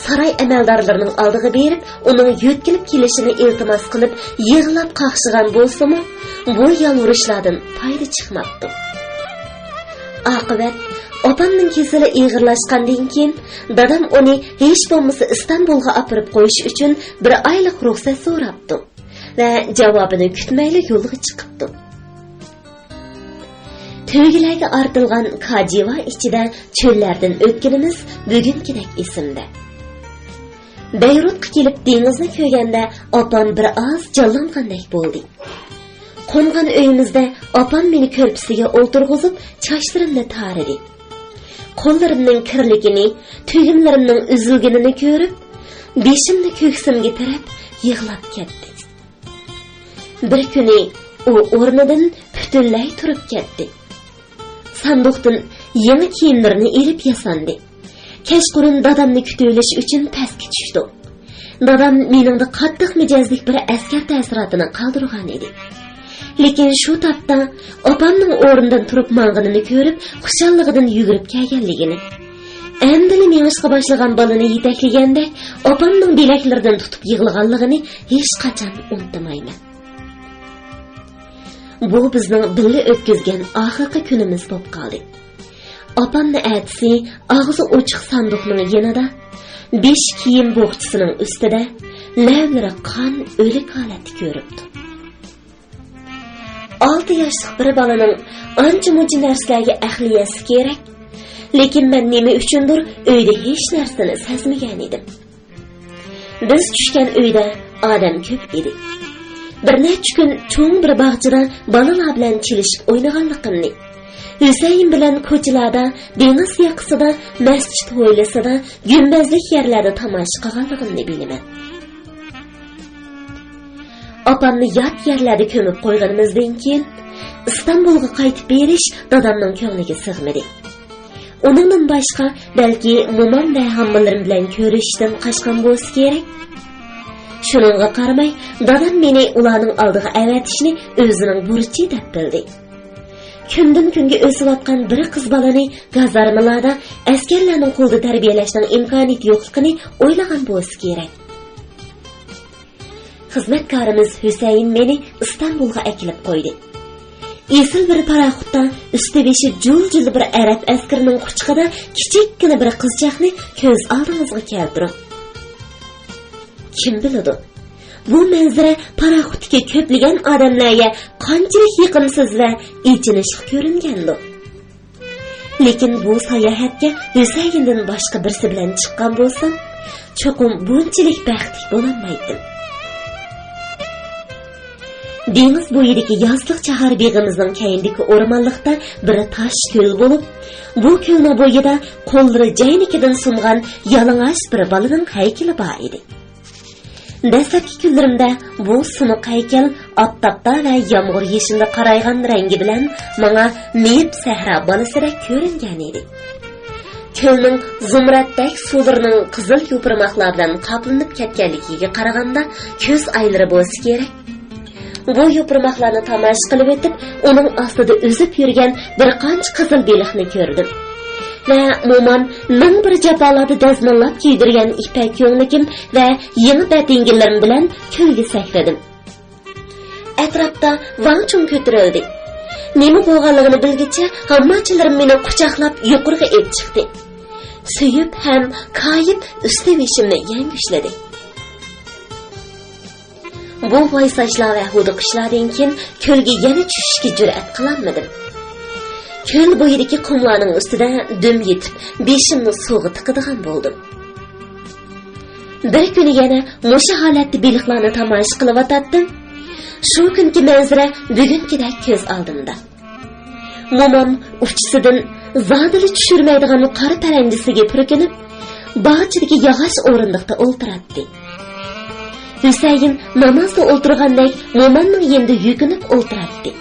ساراي ئەمەلدارلىرىنىڭ ئالدىغا بېرىپ، ئۇنىڭ يۆتكىلىپ كېلىشىنى ئىلتىماس قىلىپ، يىغلاپ قاقشىغان بولسىمۇ، بۇ يالۋۇرۇشلاردىن پايدا چىقماپتۇ. ئاقىۋەت، ئاپامنىڭ كېسىلى ئېغىرلاشقاندىن كېيىن، دادام ئۇنى ھېچ بولمىسا ئىستانبۇلغا ئاپىرىپ قويۇش ئۈچۈن بىر ئايلىق رۇخسەت سوراپتۇ ۋە جاۋابىنى كۈتمەيلا يولغا چىقىپتۇ. تۆگىلەرگە ئارتىلغان كاجىۋا ئىچىدە چۆللەردىن ئۆتكىنىمىز بۈگۈنكىدەك ئېسىمدە. بەيرۇتقا كېلىپ دېڭىزنى كۆرگەندە ئاپام بىر ئاز جانلانغاندەك بولدى. قونغان ئۆيىمىزدە ئاپام مېنى كۆرپىسىگە ئولتۇرغۇزۇپ چاچلىرىمنى تارىدى. قوللىرىمنىڭ كىرلىكىنى، تۈگمىلىرىمنىڭ ئۈزۈلگىنىنى كۆرۈپ، بېشىمنى كۆكسۈمگە تىرەپ يىغلاپ كەتتى. بىر كۈنى ئۇ ئورنىدىن پۈتۈنلەي تۇرۇپ كەتتى. ساندۇقتىن يېڭى كىيىملىرىنى ئېلىپ ياساندى. كەچقۇرۇن دادامنى كۈتۈۋېلىش ئۈچۈن پەسكە چۈشتۇق. دادام مېنىڭدە قاتتىق مىجەزلىك بىر ئەسكەر تەسىراتىنى قالدۇرغان ئىدى. لېكىن شۇ تاپتا ئاپامنىڭ ئورنىدىن تۇرۇپ ماڭغىنىنى كۆرۈپ، خۇشاللىقىدىن يۈگۈرۈپ كەلگەنلىكىنى، ئەمدىلا مېڭىشقا باشلىغان بالىنى يېتەكلىگەندەك ئاپامنىڭ بىلەكلىرىدىن تۇتۇپ يىغلىغانلىقىنى ھېچقاچان ئۇنتۇمايمەن. بۇ بىزنىڭ بىللە ئۆتكۈزگەن ئاخىرقى كۈنىمىز بولۇپ قالدى. ئاپامنى ئەتىسى ئاغزى ئوچۇق ساندۇقنىڭ يېنىدا، بېشى كىيىم بوخچىسىنىڭ ئۈستىدە، لەۋلىرى قان، ئۆلۈك ھالەتتە كۆرۈپتۇ. ئالتە ياشلىق بىر بالىنىڭ ئانچە-مۇنچە نەرسىلەرگە ئەقلى يەتسە كېرەك، لېكىن مەن نېمە ئۈچۈندۇر ئۆيدە ھېچ نەرسىنى سەزمىگەن ئىدىم. بىز چۈشكەن ئۆيدە ئادەم كۆپ ئىدى. بىر نەچچە كۈن چوڭ بىر باغچىدا بالىلار بىلەن چېلىشىپ ئوينىغانلىقىمنى، ھۈسەيىن بىلەن كوچىلاردا، دېڭىز ياقىسىدا، مەسچىت ھويلىسىدا، گۈمبەزلىك يەرلەردە تاماشا قىلغانلىقىمنى بىلىمەن. ئاپامنى يات يەرلەردە كۆمۈپ قويغىنىمىزدىن كېيىن، ئىستانبۇلغا قايتىپ بېرىش دادامنىڭ كۆڭلىگە سىغمىدى. ئۇنىڭدىن باشقا، بەلكى مومام ۋە ھاممىلىرىم بىلەن كۆرۈشۈشتىن قاچقان بولسا كېرەك. شۇنىڭغا قارىماي، دادام مېنى ئۇلارنىڭ ئالدىغا ئەۋەتىشنى ئۆزىنىڭ بۇرچى دەپ بىلدى. كۈندىن-كۈنگە ئۆسۈۋاتقان بىر قىز بالىنى گازارمىلاردا ئەسكەرلەرنىڭ قولىدا تەربىيەلەشنىڭ ئىمكانىيىتى يوقلۇقىنى ئويلىغان بولسا كېرەك. خىزمەتكارىمىز ھۈسەيىن مېنى ئىستانبۇلغا ئەكېلىپ قويدى. ئېسىل بىر پاراخوتتا ئۈستى-بېشى جۇل-جۇل بىر ئەرەب ئەسكىرىنىڭ قۇچىقىدا كىچىككىنە بىر قىزچاقنى كۆز ئالدىڭىزغا كەلتۈرۈڭ. كىم بىلىدۇ، بۇ مەنزىرە پاراخوتتىكى كۆپلىگەن ئادەملەرگە قانچىلىك يېقىمسىز ۋە ئېچىنىشلىق كۆرۈنگەندۇ؟ لېكىن بۇ ساياھەتكە ھۈسەيىندىن باشقا بىرسى بىلەن چىققان بولسام، چوقۇم بۇنچىلىك بەختلىك بولالمايتتىم. دېڭىز بويىدىكى يازلىق چاھار بېغىمىزنىڭ كەينىدىكى ئورمانلىقتا بىر تاش كۆل بولۇپ، بۇ كۆلنىڭ بويىدا قوللىرى جەينىكىدىن سۇنغان يالىڭاچ بىر بالىنىڭ ھەيكىلى بار ئىدى. دەسلەپكى كۈنلىرىمدە بۇ سۇنۇق ھەيكەل ئاپتاپتا ۋە يامغۇر يېشىندا قارايغان رەڭگى بىلەن ماڭا مېيىپ سەھرا بالىسىدەك كۆرۈنگەن ئىدى. كۆلنىڭ زۇمرەتتەك سۇلىرىنىڭ قىزىل يوپۇرماقلار بىلەن قاپلىنىپ كەتكەنلىكىگە قارىغاندا، كۆز ئايلىرى بولسا كېرەك. بۇ يوپۇرماقلارنى تاماشا قىلىۋېتىپ، ئۇنىڭ ئاستىدا ئۈزۈپ يۈرگەن بىر قانچە قىزىل بېلىقنى كۆردۈم ۋە مومام مىڭ بىر جاپالاردا دەزماللاپ كىيدۈرگەن يىپەك يۆڭلىكىم ۋە يېڭى بەتىنگىلىرىم بىلەن كۆلگە سەكرىدىم. ئەتراپتا ۋاڭ-چۇڭ كۆتۈرۈلدى. نېمە بولغانلىقىنى بىلگۈچە، ھامماچىلىرىم مېنى قۇچاقلاپ يۇقىرىغا ئېلىپ چىقتى. سۆيۈپ ھەم كايىپ ئۈستى بېشىمنى يەڭگۈشلىدى. بۇ ۋايساشلار ۋە ھودۇقۇشلاردىن كېيىن كۆلگە يەنە چۈشۈشكە جۈرئەت قىلالمىدىم. كۆل بويىدىكى قۇملارنىڭ ئۈستىدە دۈم يېتىپ، بېشىمنى سۇغا تىقىدىغان بولدۇم. بىر كۈنى يەنە مۇشۇ ھالەتتە بېلىقلارنى تاماشا قىلىۋاتاتتىم. شۇ كۈنكى مەنزىرە بۈگۈنكىدەك كۆز ئالدىمدا. مومام ئۇچىسىدىن زادىلا چۈشۈرمەيدىغان قارا پەرەنجىسىگە پۈركىنىپ، باغچىدىكى ياغاچ ئورۇندۇقتا ئولتۇراتتى. ھۈسەيىن نامازدا ئولتۇرغاندەك مومامنىڭ يېنىدا يۈكۈنۈپ ئولتۇراتتى.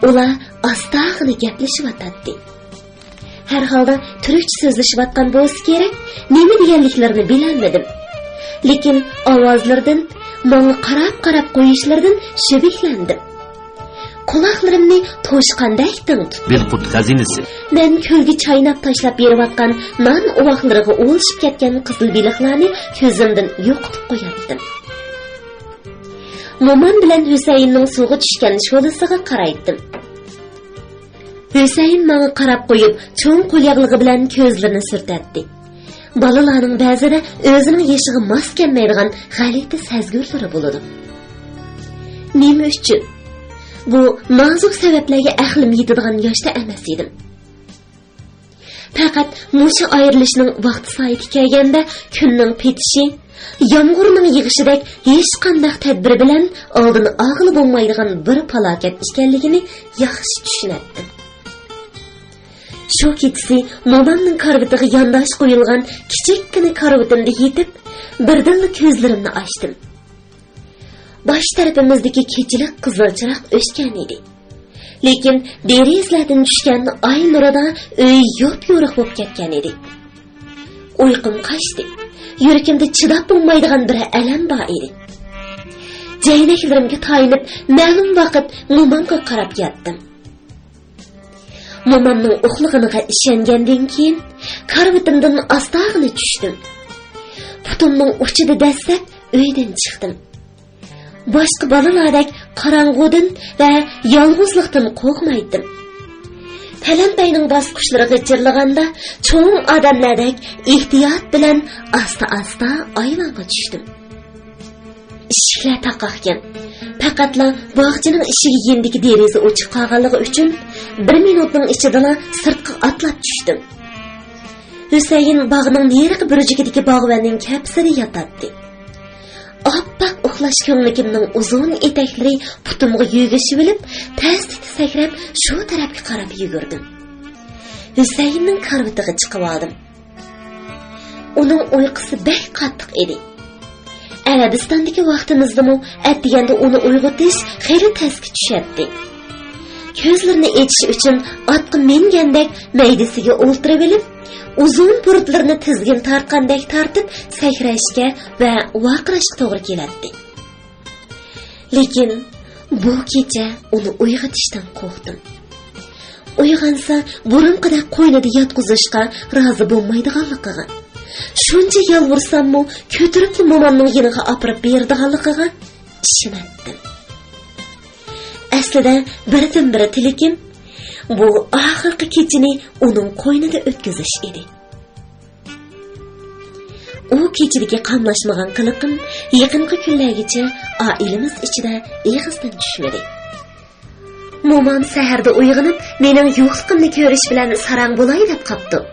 ئۇلار ئاستاغىنا گەپلىشىۋاتاتتى. ھەر ھالدا تۈركچە سۆزلىشىۋاتقان بولسا كېرەك، نېمە دېگەنلىكلىرىنى بىلەلمىدىم. لېكىن ئاۋازلىرىدىن، ماڭا قاراپ-قاراپ قويۇشلىرىدىن شۈبھىلەندىم. قۇلاقلىرىمنى توشقاندەك دىڭ تۇتتۇم. بىلقۇت خەزىنىسى. مەن كۆلگە چايناپ تاشلاپ بېرىۋاتقان نان ئۇۋاقلىرىغا ئۇلىشىپ كەتكەن قىزىل بېلىقلارنى كۆزۈمدىن يوقىتىپ قوياتتىم. مومام بىلەن ھۈسەيىننىڭ سۇغا چۈشكەن شولىسىغا قارايتتىم. ھۈسەيىن ماڭا قاراپ قويۇپ، چوڭ قولياغلىقى بىلەن كۆزلىرىنى سۈرتەتتى. بالىلارنىڭ بەزىدە ئۆزىنىڭ يېشىغا ماس كەلمەيدىغان غەلىتە سەزگۈرلىرى بولىدۇ. نېمە ئۈچۈن؟ بۇ نازۇك سەۋەبلەرگە ئەقلىم يېتىدىغان ياشتا ئەمەس ئىدىم. پەقەت مۇشۇ ئايرىلىشنىڭ ۋاقتى سائىتى كەلگەندە، كۈننىڭ پېتىشى، يامغۇرنىڭ يېغىشىدەك ھېچقانداق تەدبىر بىلەن ئالدىنى ئالغىلى بولمايدىغان بىر پالاكەت ئىكەنلىكىنى ياخشى چۈشىنەتتىم. شۇ كېچىسى مومامنىڭ كارىۋىتىغا يانداش قويۇلغان كىچىككىنە كارىۋىتىمدا يېتىپ، بىردىنلا كۆزلىرىمنى ئاچتىم. باش تەرىپىمىزدىكى كېچىلىك قىزىل چىراغ ئۆچكەن ئىدى. لېكىن دېرىزىلەردىن چۈشكەن ئاي نۇرىدا ئۆي يوپيورۇق بولۇپ كەتكەن ئىدى. ئۇيقۇم قاچتى. يۈرىكىمدە چىداپ بولمايدىغان بىر ئەلەم بار ئىدى. جەينەكلىرىمگە تايىنىپ، مەلۇم ۋاقىت مومامغا قاراپ ياتتىم. مومامنىڭ ئۇخلىغىنىغا ئىشەنگەندىن كېيىن، كارىۋىتىمدىن ئاستاغىنا چۈشتۈم. پۇتۇمنىڭ ئۇچىدا دەسسەپ ئۆيدىن چىقتىم. باشقا بالىلاردەك قاراڭغۇدىن ۋە يالغۇزلۇقتىن قورقمايتتىم. پەلەمپەينىڭ باسقۇچلىرى غىچىرلىغاندا، چوڭ ئادەملەردەك ئېھتىيات بىلەن ئاستا-ئاستا ئايۋانغا چۈشتۈم. ئىشىكلەر تاقاقكەن. پەقەتلا باغچىنىڭ ئىشىكى يېنىدىكى دېرىزە ئوچۇق قالغانلىقى ئۈچۈن، بىر مىنۇتنىڭ ئىچىدىلا سىرتقا ئاتلاپ چۈشتۈم. ھۈسەيىن باغنىڭ نېرىقى بۇرجىكىدىكى باغۋەننىڭ كەپىسىدە ياتاتتى. ئاپئاق ئۇخلاش كۆڭلىكىمنىڭ ئۇزۇن ئېتەكلىرى پۇتۇمغا يۆگىشىۋېلىپ، تەستە سەكرەپ، شۇ تەرەپكە قاراپ يۈگۈردۈم. ھۈسەيىننىڭ كارىۋىتىغا چىقىۋالدىم. ئۇنىڭ ئۇيقۇسى بەك قاتتىق ئىدى. ئەرەبىستاندىكى ۋاقتىمىزدىمۇ ئەتىگەندە ئۇنى ئويغىتىش خېلى تەسكە چۈشەتتى. كۆزلىرىنى ئېچىش ئۈچۈن ئاتقا مىنگەندەك مەيدىسىگە ئولتۇرۇۋېلىپ، ئۇزۇن بۇرۇتلىرىنى تىزگىن تارتقاندەك تارتىپ سەكرەشكە ۋە ۋارقىراشقا توغرا كېلەتتى. لېكىن بۇ كېچە ئۇنى ئويغىتىشتىن قورقتۇم. ئويغانسا، بۇرۇنقىدەك قوينىدا ياتقۇزۇشقا رازى بولمايدىغانلىقىغا، شۇنچە يالۋۇرساممۇ كۆتۈرۈپلا مومامنىڭ يېنىغا ئاپىرىپ بېرىدىغانلىقىغا ئىشىنەتتىم. ئەسلىدە بىردىنبىر تىلىكىم بۇ ئاخىرقى كېچىنى ئۇنىڭ قوينىدا ئۆتكۈزۈش ئىدى. ئۇ كېچىدىكى قاملاشمىغان قىلىقىم يېقىنقى كۈنلەرگىچە ئائىلىمىز ئىچىدە ئېغىزدىن چۈشمىدى. مومام سەھەردە ئويغىنىپ، مېنىڭ يوقلۇقۇمنى كۆرۈش بىلەن ساراڭ بولاي دەپ قاپتۇ.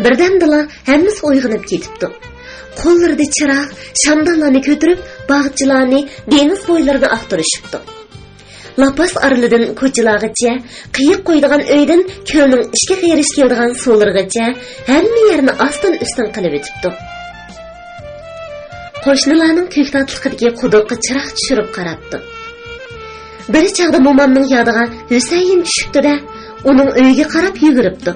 بىردەمدىلا ھەممىسى ئويغىنىپ كېتىپتۇ. قوللىرىدا چىراغ، شامدانلارنى كۆتۈرۈپ، باغچىلارنى، دېڭىز بويلىرىنى ئاختۇرۇشۇپتۇ. لاپاس ئارىلىدىن كوچىلارغىچە، قېيىق قويىدىغان ئۆيدىن كۆلنىڭ ئىككى غېرىچ كېلىدىغان سۇلىرىغىچە ھەممە يەرنى ئاستىن-ئۈستۈن قىلىۋېتىپتۇ. قوشنىلارنىڭ كۆكتاتلىقىدىكى قۇدۇققا چىراغ چۈشۈرۈپ قاراپتۇ. بىر چاغدا مومامنىڭ يادىغا ھۈسەيىن چۈشۈپتۇ-دە، ئۇنىڭ ئۆيىگە قاراپ يۈگۈرۈپتۇ.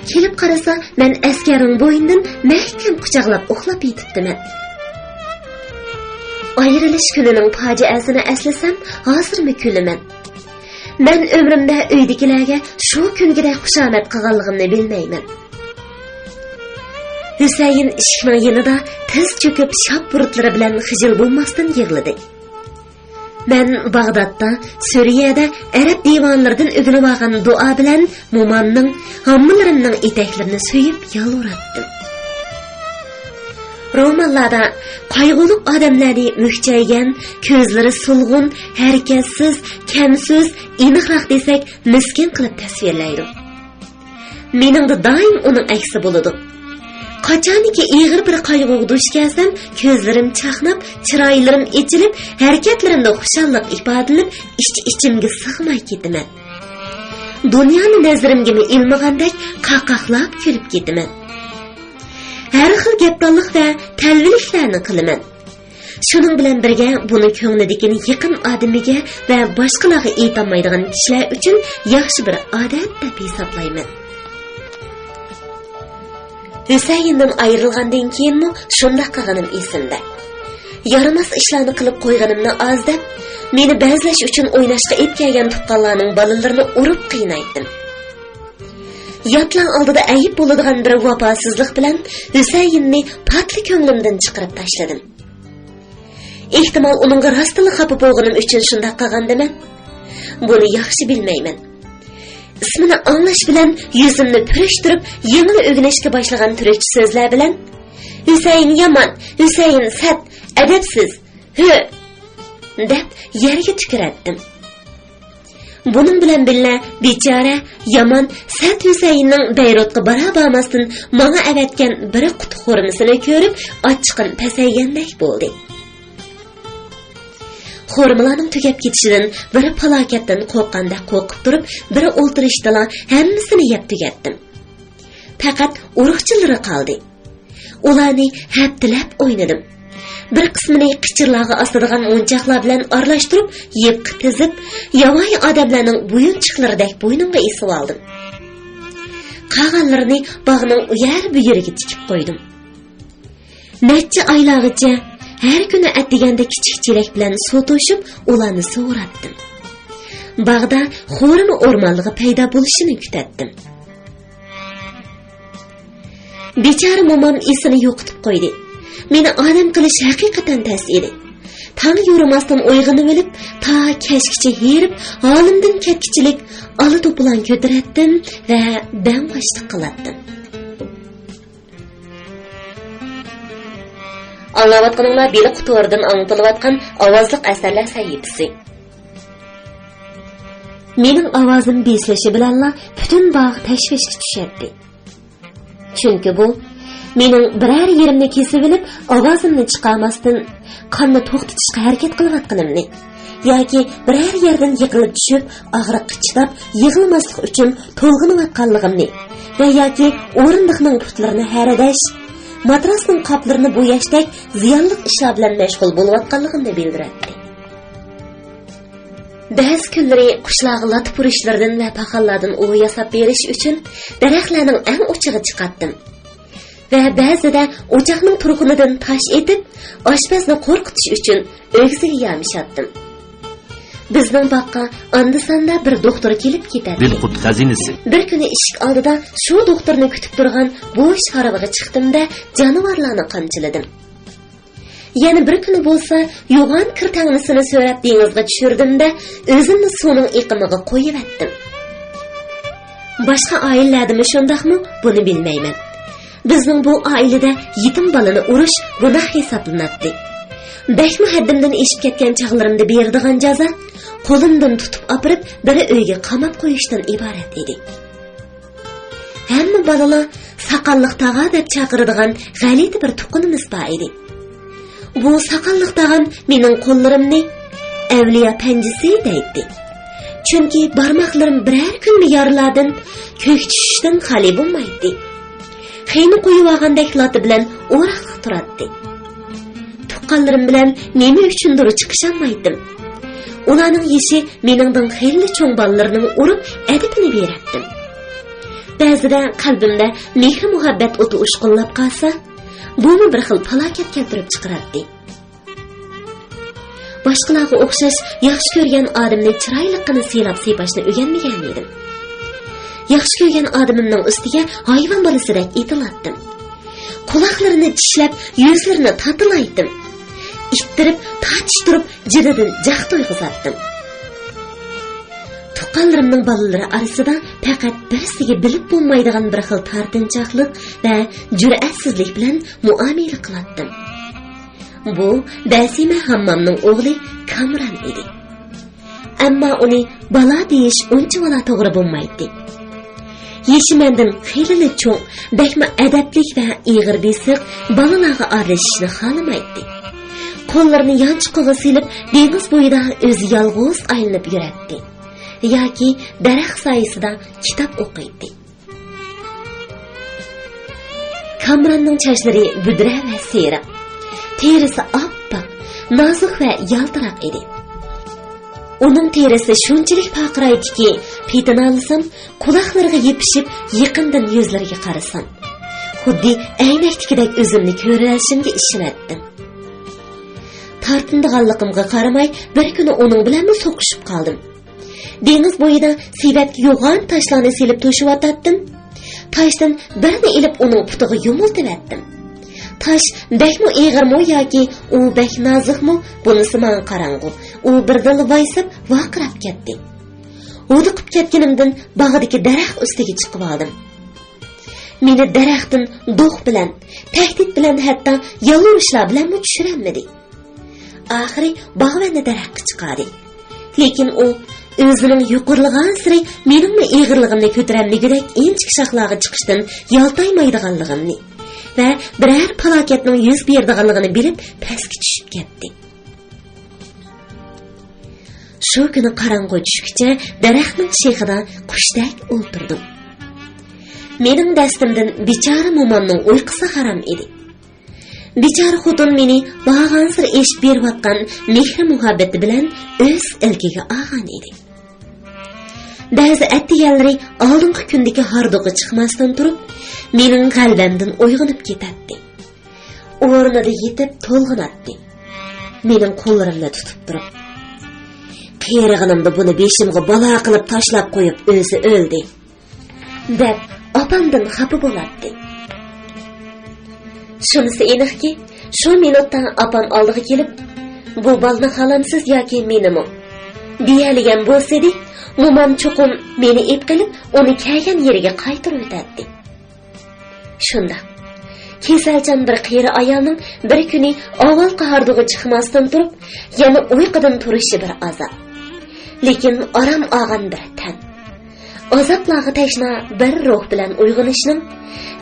كېلىپ قارىسا، مەن ئەسكەرنىڭ بوينىدىن مەھكەم قۇچاقلاپ ئۇخلاپ يېتىپتىمەن. ئايرىلىش كۈنىنىڭ پاجىئەسىنى ئەسلىسەم، ھازىرمۇ كۈلىمەن. مەن ئۆمرۈمدە ئۆيدىكىلەرگە شۇ كۈنگىدەك خۇشامەت قىلغانلىقىمنى بىلمەيمەن. ھۈسەيىن ئىشىكنىڭ يېنىدا تىز چۆكۈپ، شاپ بۇرۇتلىرى بىلەن خىجىل بولماستىن يىغلىدى. مەن باغدادتا، سۈرىيەدە ئەرەب دىۋانلىرىدىن ئۆگىنىۋالغان دۇئا بىلەن مومامنىڭ، ھاممىلىرىمنىڭ ئېتەكلىرىنى سۆيۈپ يالۋۇراتتىم. رومانلاردا قايغۇلۇق ئادەملەرنى مۈكچەيگەن، كۆزلىرى سولغۇن، ھەرىكەتسىز، كەمسۆز، ئېنىقراق دېسەك، مىسكىن قىلىپ تەسۋىرلەيدۇ. مېنىڭدە دائىم ئۇنىڭ ئەكسى بولىدۇ. قاچانكى ئېغىر بىر قايغۇغا دۇچ كەلسەم، كۆزلىرىم چاقناپ، چىرايلىرىم ئېچىلىپ، ھەرىكەتلىرىمدە خۇشاللىق ئىپادىلىنىپ، ئىچ-ئىچىمگە سىغماي كېتىمەن. دۇنيانى نەزىرىمگىمۇ ئىلمىغاندەك قاقاقلاپ كۈلۈپ كېتىمەن. ھەر خىل گەپدانلىق ۋە تەلۋىلىكلەرنى قىلىمەن. شۇنىڭ بىلەن بىرگە، بۇنى كۆڭلىدىكىنى يېقىن ئادىمىگە ۋە باشقىلارغا ئېيتالمايدىغان كىشىلەر ئۈچۈن ياخشى بىر ئادەت دەپ ھېسابلايمەن. ھۈسەيىندىن ئايرىلغاندىن كېيىنمۇ شۇنداق قىلغىنىم ئېسىمدە. يارىماس ئىشلارنى قىلىپ قويغىنىمنى ئاز دەپ، مېنى بەزلەش ئۈچۈن ئويناشقا ئېلىپ كەلگەن تۇغقانلارنىڭ بالىلىرىنى ئۇرۇپ قىينايتتىم. ياتلار ئالدىدا ئەيىب بولىدىغان بىر ۋاپاسىزلىق بىلەن ھۈسەيىننى پاتلا كۆڭلۈمدىن چىقىرىپ تاشلىدىم. ئېھتىمال، ئۇنىڭغا راستتىنلا خاپا بولغىنىم ئۈچۈن شۇنداق قىلغاندىمەن. بۇنى ياخشى بىلمەيمەن. ئىسمىنى ئاڭلاش بىلەن يۈزۈمنى پۈرۈشتۈرۈپ، يېڭىلا ئۆگىنىشكە باشلىغان تۈركچە سۆزلەر بىلەن، «ھۈسەيىن يامان، ھۈسەيىن سەت، ئەدەپسىز، ھۆ!» دەپ يەرگە تۈكۈرەتتىم. بۇنىڭ بىلەن بىللە، بىچارە، يامان، سەت ھۈسەيىننىڭ بەيرۇتقا بارا-بارماستىن ماڭا ئەۋەتكەن بىر قۇتا خورمىسىنى كۆرۈپ، ئاچچىقىم پەسەيگەندەك بولدى. خورمىلارنىڭ تۈگەپ كېتىشىدىن بىر پالاكەتتىن قورققاندەك قورقۇپ تۇرۇپ، بىر ئولتۇرۇشتىلا ھەممىسىنى يەپ تۈگەتتىم. پەقەت ئۇرۇقچىلىرى قالدى. ئۇلارنى ھەپتىلەپ ئوينىدىم. بىر قىسمىنى قىچىرلارغا ئاسىدىغان مونچاقلار بىلەن ئارىلاشتۇرۇپ، يىپقا تىزىپ، ياۋايى ئادەملەرنىڭ بويۇنچۇقلىرىدەك بوينۇمغا ئېسىۋالدىم. قالغانلىرىنى باغنىڭ ئۇ يەر بۇ يېرىگە تىكىپ قويدۇم. نەچچە ئايلارغىچە ھەر كۈنى ئەتىگەندە كىچىك چېلەك بىلەن سۇ توشۇپ، ئۇلارنى سۇغۇراتتىم. باغدا خورما ئورمانلىقى پەيدا بولۇشىنى كۈتەتتىم. بىچارە مومام ئېسىنى يوقىتىپ قويدى. مېنى ئادەم قىلىش ھەقىقەتەن تەس ئىدى. تاڭ يورۇماستىن ئويغىنىۋېلىپ، تا كەچكىچە ھېرىپ، ھالىمدىن كەتكۈچىلىك ئالا توپىلاڭ كۆتۈرەتتىم ۋە دەڭباشلىق قىلاتتىم. ئاڭلاۋاتقىنىڭلار بېلىق تورىدىن ئاڭلىتىلىۋاتقان ئاۋازلىق ئەسەرلەر سەھىپىسى. مېنىڭ ئاۋازىم بېسىلىشى بىلەنلا پۈتۈن باغ تەشۋىشكە چۈشەتتى. چۈنكى بۇ مېنىڭ بىرەر يېرىمنى كېسىۋېلىپ، ئاۋازىمنى چىقارماستىن، قاننى توختىتىشقا ھەرىكەت قىلىۋاتقىنىمنى ياكى بىرەر يەردىن يىقىلىپ چۈشۈپ، ئاغرىققا چىداپ يىغلىماسلىق ئۈچۈن تولغىنىۋاتقانلىقىمنى ۋە ياكى ئورۇندۇقنىڭ پۇتلىرىنى ھەرىدەش، ماتراسنىڭ قاپلىرىنى بوياشتەك زىيانلىق ئىشلار بىلەن مەشغۇل بولۇۋاتقانلىقىمنى بىلدۈرەتتى. بەزى كۈنلىرى قۇشلارغا لاتا پۇرۇشلىرىدىن ۋە پاخاللاردىن ئۇۋا ياساپ بېرىش ئۈچۈن دەرەخلەرنىڭ ئەڭ ئوچىغا چىقاتتىم. ۋە بەزىدە ئوچاقنىڭ تۇرقىنىدىن تاش ئېتىپ، ئاشپەزنى قورقۇتۇش ئۈچۈن ئۆگزىگە يامىشاتتىم. بىزنىڭ باغقا ئاندا-ساندا بىر دوختۇر كېلىپ كېتەتتى. دىلقۇت خەزىنىسى. بىر كۈنى ئىشىك ئالدىدا شۇ دوختۇرنى كۈتۈپ تۇرغان بوش ھارۋىغا چىقتىم-دە، جانىۋارلارنى قامچىلىدىم. يەنە بىر كۈنى بولسا يوغان كىر تەڭمىسىنى سۆرەپ دېڭىزغا چۈشۈردۈم-دە، ئۆزۈمنى سۇنىڭ ئېقىمىغا قويۇۋەتتىم. باشقا ئائىلىلەردىمۇ شۇنداقمۇ، بۇنى بىلمەيمەن. بىزنىڭ بۇ ئائىلىدە يېتىم بالىنى ئۇرۇش گۇناھ ھېسابلىناتتى. بەكمۇ ھەددىمدىن ئېشىپ كەتكەن چاغلىرىمدا بېرىدىغان جازا، قولۇمدىن تۇتۇپ ئاپىرىپ بىر ئۆيگە قاماپ قويۇشتىن ئىبارەت ئىدى. ھەممە بالىلار ساقاللىق تاغا دەپ چاقىرىدىغان غەلىتە بىر تۇغقىنىمىز بار ئىدى. بۇ ساقاللىق تاغام مېنىڭ قوللىرىمنى ئەۋلىيا پەنجىسى دەيتتى. چۈنكى بارماقلىرىم بىرەر كۈنمۇ يارىلاردىن، كۆك چۈشۈشتىن خالىي بولمايتتى. خېنە قويۇۋالغاندەك لاتا بىلەن ئوراقلىق تۇراتتى. تۇغقانلىرىم بىلەن نېمە ئۈچۈندۇر چىقىشالمايتتىم. ئۇلارنىڭ يېشى مېنىڭدىن خېلىلا چوڭ بالىلىرىنىڭ ئۇرۇپ ئەدىپىنى بېرەتتىم. بەزىدە قەلبىمدە مېھرى-مۇھەببەت ئوتى ئۇچقۇنلاپ قالسا، بۇمۇ بىر خىل پالاكەت كەلتۈرۈپ چىقىراتتى. باشقىلارغا ئوخشاش ياخشى كۆرگەن ئادىمىنى چىرايلىققىنا سىيلاپ-سىيپاشنى ئۆگەنمىگەنىدىم. ياخشى كۆرگەن ئادىمىمنىڭ ئۈستىگە ھايۋان بالىسىدەك ئېتىلاتتىم. قۇلاقلىرىنى چىشلەپ، يۈزلىرىنى تاتىلايتتىم. ئىتتىرىپ، تارتىشتۇرۇپ، جېنىدىن جاق تويغۇزاتتىم. تۇغقانلىرىمنىڭ بالىلىرى ئارىسىدا پەقەت بىرسىگە بىلىپ بولمايدىغان بىر خىل تارتىنچاقلىق ۋە جۈرئەتسىزلىك بىلەن مۇئامىلە قىلاتتىم. بۇ بەسىمە ھاممامنىڭ ئوغلى كامران ئىدى. ئەمما ئۇنى بالا دېيىش ئۇنچىۋالا توغرا بولمايتتى. يېشى مەندىن خېلىلا چوڭ، بەكمۇ ئەدەپلىك ۋە ئېغىر بېسىق، بالىلارغا ئارىلىشىشنى خالىمايتتى. قوللىرىنى يانچۇقىغا سېلىپ، دېڭىز بويىدا ئۆزى يالغۇز ئايلىنىپ يۈرەتتى ياكى دەرەخ سايىسىدا كىتاب ئوقۇيتتى. كامراننىڭ چاچلىرى بۈدرە ۋە سېرىق، تېرىسى ئاپئاق، نازۇك ۋە يالتىراق ئىدى. ئۇنىڭ تېرىسى شۇنچىلىك پارقىرايدىكى، پېتىنالىسام، قۇلاقلىرىغا يېپىشىپ، يېقىندىن يۈزلىرىگە قارىسام، خۇددى ئەينەكتىكىدەك ئۆزۈمنى كۆرۈۋېلىشىمگە ئىشىنەتتىم. تارتىنىدىغانلىقىمغا قارىماي، بىر كۈنى ئۇنىڭ بىلەنمۇ سوقۇشۇپ قالدىم. دېڭىز بويىدا سېۋەتكە يوغان تاشلارنى سېلىپ توشۇۋاتاتتىم. تاشتىن بىرنى ئېلىپ ئۇنىڭ پۇتىغا يۇمۇلتىۋەتتىم. تاش بەكمۇ ئېغىرمۇ ياكى ئۇ بەك نازۇكمۇ، بۇنىسى ماڭا قاراڭغۇ. ئۇ بىردىنلا ۋايساپ ۋارقىراپ كەتتى. ھودۇقۇپ كەتكىنىمدىن باغدىكى دەرەخ ئۈستىگە چىقىۋالدىم. مېنى دەرەختىن دوق بىلەن، تەھدىت بىلەن، ھەتتا يالۋۇرۇشلار بىلەنمۇ چۈشۈرەلمىدى. ئاخىرى باغۋەننى دەرەخكە چىقاردى. لېكىن ئۇ ئۆزىنىڭ يۇقىرىلىغانسېرى مېنىڭمۇ ئېغىرلىقىمنى كۆتۈرەلمىگۈدەك ئىنچىكە شاخلارغا چىقىشتىن يالتايمايدىغانلىقىمنى ۋە بىرەر پالاكەتنىڭ يۈز بېرىدىغانلىقىنى بىلىپ پەسكە چۈشۈپ كەتتى. شۇ كۈنى قاراڭغۇ چۈشكىچە دەرەخنىڭ شېخىدا قۇشتەك ئولتۇردۇم. مېنىڭ دەستىمدىن بىچارە مومامنىڭ ئۇيقۇسى ھارام ئىدى. بىچارە خوتۇن مېنى بارغانسېرى ئېشىپ بېرىۋاتقان مېھرى-مۇھەببىتى بىلەن ئۆز ئىلكىگە ئالغان ئىدى. بەزى ئەتىگەنلىرى ئالدىنقى كۈندىكى ھاردۇقى چىقماستىن تۇرۇپ، مېنىڭ غەلۋەمدىن ئويغىنىپ كېتەتتى. ئورنىدا يېتىپ تولغىناتتى. مېنىڭ قوللىرىمنى تۇتۇپ تۇرۇپ، «قېرىغىنىمدا بۇنى بېشىمغا بالا قىلىپ تاشلاپ قويۇپ ئۆزى ئۆلدى» دەپ، ئاپامدىن خاپا بولاتتى. شۇنىسى ئېنىقكى، شۇ مىنۇتتا ئاپام ئالدىغا كېلىپ، «بۇ بالىنى خالامسىز ياكى مېنىمۇ؟» دېيەلىگەن بولسىدى، مومام چوقۇم مېنى ئېلىپ قېلىپ، ئۇنى كەلگەن يېرىگە قايتۇرۇۋېتەتتى. شۇنداق. كېسەلچان بىر قېرى ئايالنىڭ بىر كۈنى ئاۋۋالقى ھاردۇقى چىقماستىن تۇرۇپ، يەنە ئۇيقۇدىن تۇرۇشى بىر ئازاب. لېكىن ئارام ئالغان بىر تەن. ئازابلارغا تەشنا بىر روھ بىلەن ئويغىنىشنىڭ